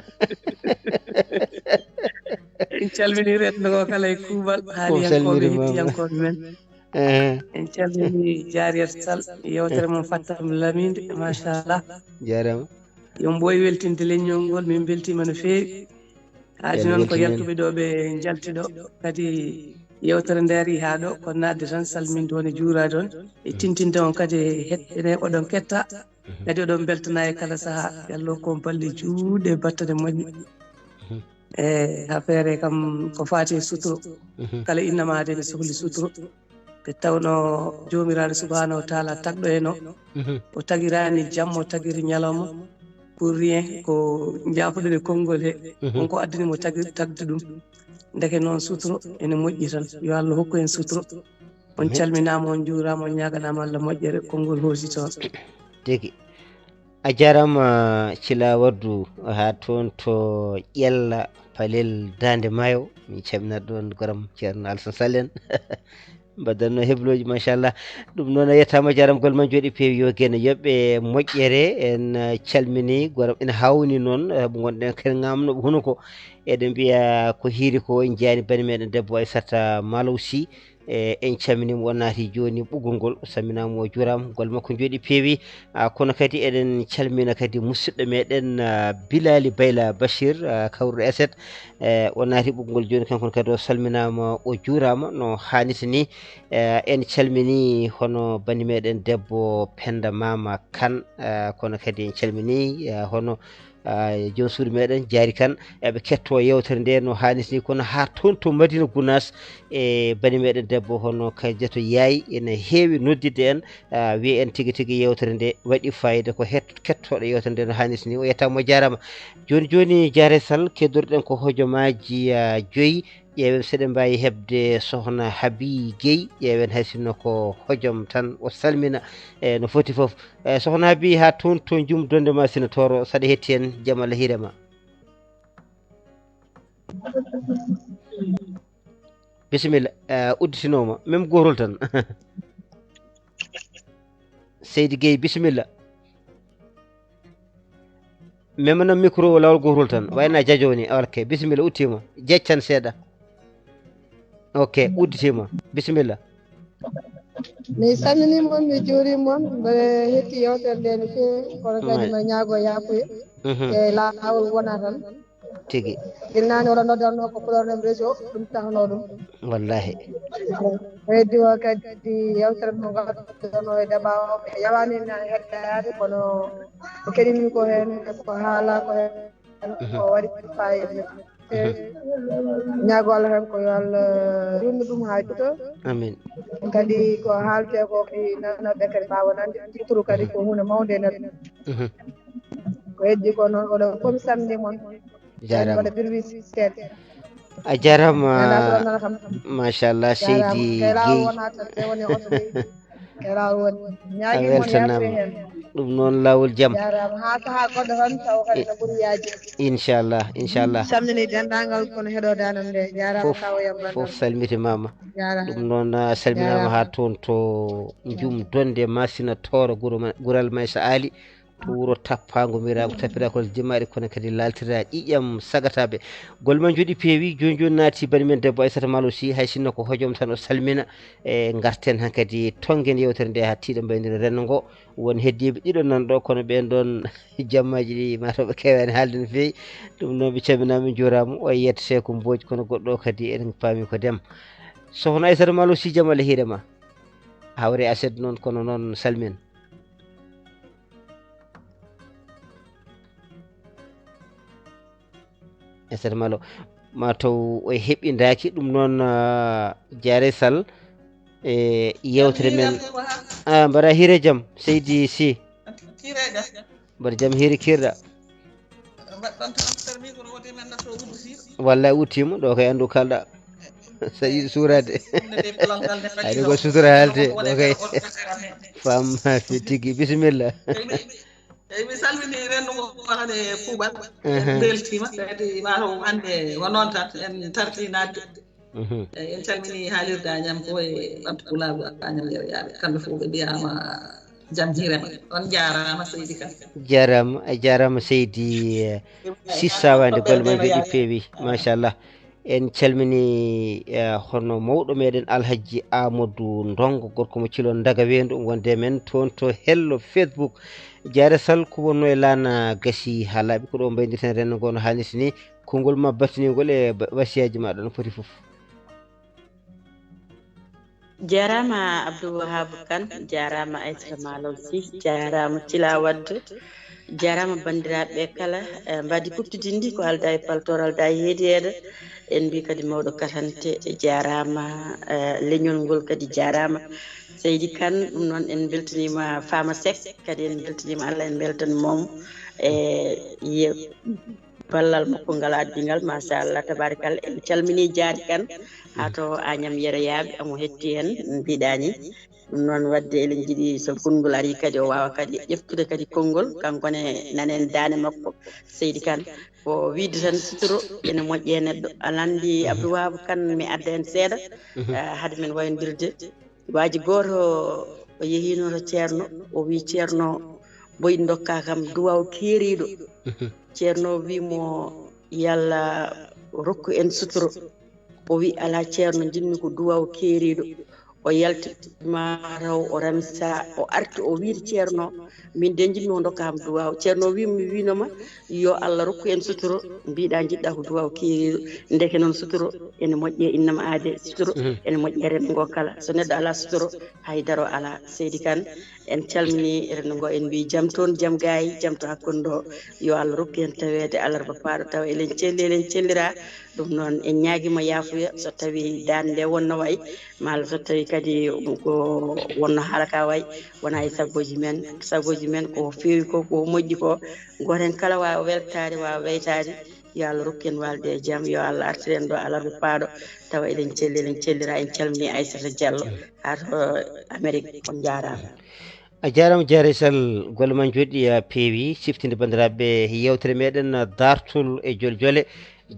En calmini renndo ngo kala e kuuɓal, ko haaliyankooɓe, salmini mama, hettiyankooɓe men. Eh. En calmini Jaariyat Sall, yewtere mum fattam laminde, machallah. Jarama. Yo mboy weltinde leñol ngol, min mbeltiima no feewi. Haadi noon ko yaltuɓe ɗo ɓe njalti ɗo, kadi yewtere nde ari haa ɗo, ko naatde tan salminde on e juuraade on, e tintinde on kadi e heɗ-, ene oɗon ketta, kadi oɗon mbeltana e kala sahaa. Yo Allah hokku on balɗe juutɗe e battane moƴƴe. Mhm. E affaire kam ko faati e suturo. Mhm. Kala innama ade ne sohli suturo. Nde tawnoo Joomiraaɗo Subhaanahu wa Taala tagɗo en o, mhm, o tagiraani jamma, o tagiri ñalawma pour rien, ko njaafoɗen e konngol he. Mhm. Won ko addani mo tagir-, tagde ɗum. Ndeke noon suturo ene moƴƴi tan. Yo Allah hokku en suturo. On, amin, calminaama, on njuuraama, on ñaaganaama Allah moƴƴere, konngol hoositoon. Tigi. A jarama Cila Waddu, ha toon to Ƴella Palel Dande Maayo, min calminat ɗon goram Ceerno Alsan Sall en. Mbaɗatno hebloji, machallah. Ɗum noon a yettama, jarama, gol ma jooɗi peewi, yo geno yoɓɓe moƴƴere. En eh, calmini goram, ina hawni noon eh, mo gonɗen ken ngamno hunuko. Eɗen mbiya ko hiiri ko, en jeyani bani meɗen debbo Aissata Malow Sy. E en calminima, o naati joni ɓoggol ngol, o salminama, o juurama, golle makko jooɗi peewi. Ah, kono kadi eɗen calmina kadi musidɗo meɗen ah, Bilali Bayla Bachir ah, kawruɗo Eset. E o naati ɓoggol ngol joni, kankone kadi o salminama, o juurama no hannirta ni. E en calmini hono bani meɗen debbo Penda Mama Kane, ah, kono kadi en calmini ah, hono ah, joom suudu meɗen Jaari Kane, eɓe ketto yewtere nde no hannirta ni, kono ha toon to Madina Gounass. E bani meɗen debbo hono Kadiatou Yaye ene heewi noddidde en, ah, wiya en tigi tigi yewtere nde waɗi fayida, ko het-, kettoɗo yewtere nde no hannirta ni, o yettama, o jarama. Joni joni, Jaare Sall, keddotoɗen ko hojomaji ah, joyyi. Ƴeewen seɗen mbawi heɓde Sohna Habi Gueye, ƴeewen hay sinno ko hojom tan, o salmina e no foti foof. E Sohna Habi, ha toon to Jum Donde Masina Tooro, saɗa hetti en, jaam Allah hiire ma. Bisimilla, e udditinoma, même gotol tan. Seydi Gueye, bisimilla. Memana micro o lawol gotol tan, wayna jajo ni. Ok, bisimilla, uttima. Jeccan seeɗa. Ok, udditima. Bisimilla. Mi salminii mon, mi juurii mon, mbeɗa hetti yewtere nde no feewi, kono kadi Wallahi. Mbeɗa ñaagoo yaafuya. Mhm. E laawol wona tan. Tigi. Innaani wala noddanno ko problème réseau, ɗum tahnoo ɗum. Wallahi. Ko heddi o kadi yewtere mo ngadduɗon o e débat o, ɓe yawaani na heddaade, kono ko keɗimi ko heen, ko haala ko heen, ko waɗi fayida. Mhm. Ñaago Allah tan ko yo Allah juutnu ɗum haa juuta. Amin. Kadi ko haalte ko kadi nanooɓe kadi mbaawa nande, surtout kadi ko huunde mawnde e nder. Mhm. Ko heddi ko noon, oɗon fof mi salminii mon. Jaaraama. Mbaɗa birwis seeɗa. A jaaraama. Machallah, Seydi Gueye. Kela woni oto leydi. Kela woni. A ñaagii mon weltanaama. Yaafuya heen. Ɗum noon, laawol jam. Jaaraama. Haa sahaa goɗɗo tan taw kadi no ɓuri yaajude. Inchallah, inchallah. Salmini denndaangal kono heɗo danam nde. Jaaraama. Fof, kawo yam fof salmitimaama. Jaaraama. Ɗum noon, a salminaama. Jaaraama. Haa toon to Jum Donde Masina Tooro, guro ma-, Gural Maysa Ali. To wuro tappaango miraago, tappirakol jimaaɗi, kono kadi laaltira ƴiƴam sagataɓe. Golle ma jooɗi peewi, jooni jooni naati bani men debbo Aissata Malo Sy, hay sinno ko hojom tan o salmina. E ngarten hankadi tonngen yewtere nde haa tiiɗo mbaynira renndo ngo. Won heddiiɓe ɗiɗo nan ɗo, kono ɓeen ɗoon jammaaji ɗi mataw ɓe keewaani haalde no feewi. Ɗum noon ɓe calminaama, ɓe njuuraama. O yiyata Seeku Mbooj, kono goɗɗo o kadi eɗen paami ko Dem. Sohna Aissata Malo Sy, jam Allah hiire ma. Hawre aset noon, kono noon salmin. Aissata Malo, mataw o heɓindaaki ɗum noon, ah, Jaare Sall, e yewtere men. Ah, mbaɗa hiire jam, Seydi Sy. Mbaɗa jam hiiri kiirɗa. Wallay, uttiima, ɗo kay anndu kalɗa. Saɗi suuraade. Hayde ko sutura haalte, ɗo kay. Fam tigi, bisimilla. Eyyi, mi salmini renndo ngo tan e kuuɓal. Aha. En mbeltiima, kadi mataw hannde ko noon tan, en tarti naatde. Mhm. Eyyi, en calmini haalirde Añam ko e ɓamtu pulaagu Añam Yero Yaaɓe. Kamɓe fof ɓe mbiyaama jam hiire maɓɓe. On njaaraama, Seydi Kane. Jaaraama, a jaaraama, Seydi, eh, Sissa Wande, golle ma mbeɗi peewi, machallah. En calmini, eh, hono mawɗo meɗen Alhaji Amadou Ndongo, gorko mo Cilon Daga Weendu, wonde men toon to hello Facebook. Jaare Sall, ko wonno e laana gasi haa laaɓi, ko ɗo mbaydirten renndo ngo no hannirta ni. Konngol ma battiningol e ba-, wasiyaaji ma ɗo no foti fof. Jaaraama Abdou Wahab Kane, jaaraama Aissata Malo Sy, jaaraama Cila Waddu, jaaraama banndiraaɓe ɓe kala, eh, mbaadi kuɓtidinndi ko aldaa e paltoor, aldaa e heediyeede. En mbii kadi mawɗo katante jaaraama, eh, leñol ngol kadi jaaraama. Seydi Kane, ɗum noon en mbeltaniima Fama Seck, kadi en mbeltaniima Allah, en mbeltaniima mo, eh, ye-, ballal makko ngal addi ngal, machallah, tabarikalla. En calminii Jaari Kane, haa to Añam Yero Yaaɓe, omo hetti en, mbiɗa ni. Ɗum noon waɗde eɗen njiɗi so konngol arii kadi o waawa kadi ƴeftude kadi konngol, kanko ne nanen daande makko, seydi Kan. Ko wiyde tan suturo ene moƴƴi e neɗɗo. Aɗa anndi Abdou Wahab Kan, mi adda heen seeɗa, eh, hade men wayondirde. Waaji gooto o yehiino to Ceerno, o wii, "Ceerno, mboy ndokkaa kam duwaaw keeriiɗo." Ceerno wii mo, "Yalla rokku en suturo." O wii, "Alaa Ceerno, njiɗmi ko duwaaw keeriiɗo." O yalti ma taw o ramsa, o arti o wii Ceerno, "Min de njiɗmi o ndokka kam duwaaw." Ceerno wii mo, "Mi wiino ma yo Allah rokku en suturo, mbiɗa njiɗɗa ko duwaaw keeriiɗo." Ndeke noon suturo ene moƴƴi e innama aade, suturo ene moƴƴi e renndo ngo kala. So neɗɗo alaa suturo, hay daro alaa. Seydi Kan, en calmini renndo ngo, en mbii jam toon, jam gaayi, jam to hakkunde o. Yo Allah rokku en taweede alarba paaɗo tawa eɗen celli, eɗen cellira. Ɗum noon en ñaagiima yaafuya so tawii daande nde wonno wayi, maa so tawii kadi ko wonno haala ka wayi, wonaa e sagooji men. Sagooji men ko feewi ko, ko moƴƴi ko, gooto heen kala waawa weltaade, waawa weytaade. Yo Allah rokku en waalde e jam, yo Allah artir en ɗo alarba paaɗo, tawa eɗen celli, eɗen cellira. En calmini Aissata Diallo, haa to Amérique. On njaaraama. A jaaraama, Diarra Sall, golle ma njooɗi, a peewi. Siftinde banndiraaɓe yeewtere meɗen, a, daartol e joljole,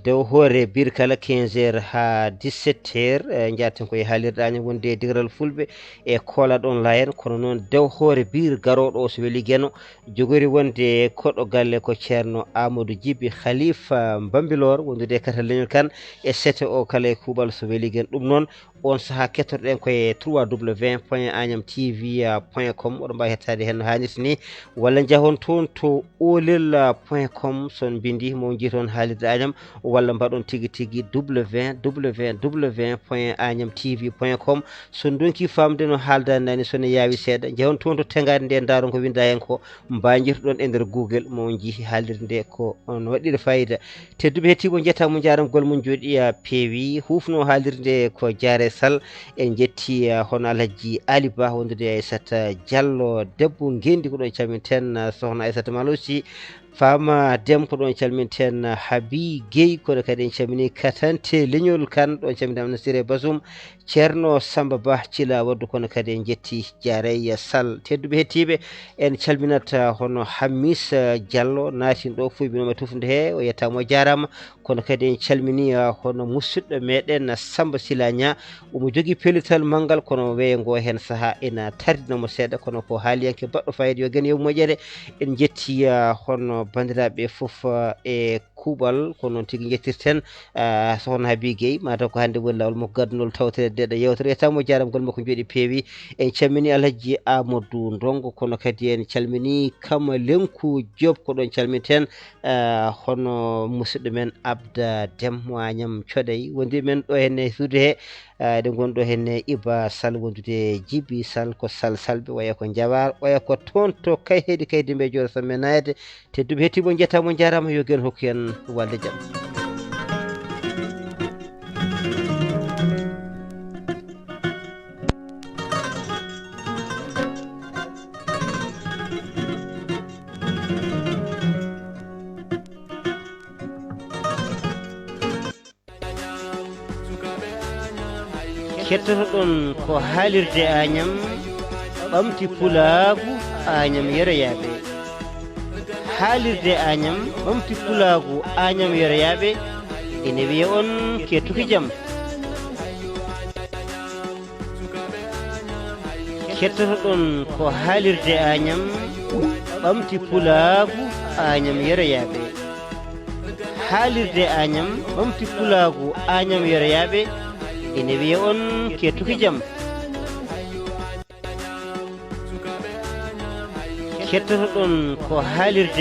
dow hoore biir kala quinze heures haa dix-sept heures, e, njaaten ko e haalirde añam wonde e digaral Fulɓe e Koolaɗo Online, kono noon dow hoore biir garooɗo o, so weli Geno, jogori wonde koɗo galle ko Ceerno Amadou Djiby Khalifa Bambilor, wondude e Kata Leñol Kan e sete o kala e kuuɓal, so weli Geno. Ɗum noon, on sahaa kettotoɗen ko e trois W point agnam T V point com. Oɗon mbaawi hettaade heen no haanirta ni, walla njahon toon to oolel point com, so on mbindi mo njiiton haalirde añam, walla mbaɗon tigi tigi W W W point agnam T V point com. So on ndonki faamde no haaldaani naane, so ne yaawi seeɗa, njahon toon to teŋgaade nde, ndaaron ko winndaa heen ko, mbaajirtoɗon e nder Google, mo on njii haalirde nde ko on waɗɗiri fayida. Tedduɓe hettoo, on njettaa, on njaaraama, golle mon njooɗi, a, peewi. Huufnoo haalirde ko Diarra Sall. En njettii, a, hono Alhaji Ali Ba, wondude e Aissata Diallo, debbo Ngenndi, ko ɗo calminten, a, sokhna Aissata Malosi. Faama Dem, ko ɗo calminten, a, Habi Guèye, kono kadi en calminii Katante Leñol Kan, ɗo calminten Amna Siré Basum, Ceerno Samba Ba Cila Waddu, kono kadi en njettii Diarra Sall. Tedduɓe hettoo, en calminat, a, hono Hamis, a, Diallo, naati ɗo, fuy binooma tufnde he, o yettaama, o jaaraama. Kono kadi en calminii, a, hono musidɗo meɗen, a, Samba Sila Ña, omo jogii pellital manngal, kono weeyo ngo heen sahaa ena tardina mo seeɗa, kono ko haaliyanke baɗɗo fayida, yo Geno yoɓ moƴƴere. En njettii, a, hono banndiraaɓe fof, a, e kuuɓal, ko noon tigi njettirten, a, sokhna Habi Guèye, mataw ko hannde woni laawol makko gaddunol tawtoreede nde ɗo yeewtere. Yettaama, o jaaraama, golle makko njooɗi, peewi. En calminii Alhaji Amadou Ndongo, kono kadi en calminii Kamalenku Diop, ko ɗoon calminten, a, hono musidɗo men Abda Dem mo Agnam Coday, wondi men ɗo henne e suudu he, a, eɗen ngoni ɗo henne Iba Sall, wondude Jibi Sall, ko Sall Salɓe, waya ko Njawaar, waya ko toon to Kayhayɗi, Kaydi Mbejoor, so men naayde. Tedduɓe hettoo, on njettaa, on njaaraama, yo Geno hokku en walde jam. Kettotoɗon ko haalirde Agnam, ɓamti pulaagu Agnam yeroyaaɓe. Haalirde Agnam, ɓamti pulaagu Agnam yeroyaaɓe, ene wiya on kettuki jam. Kettotoɗon ko haalirde Agnam, ɓamti pulaagu Agnam yeroyaaɓe. Haalirde Agnam, ɓamti pulaagu Agnam yeroyaaɓe, ene wiya on kettuki jam. Kettotoɗon ko haalirde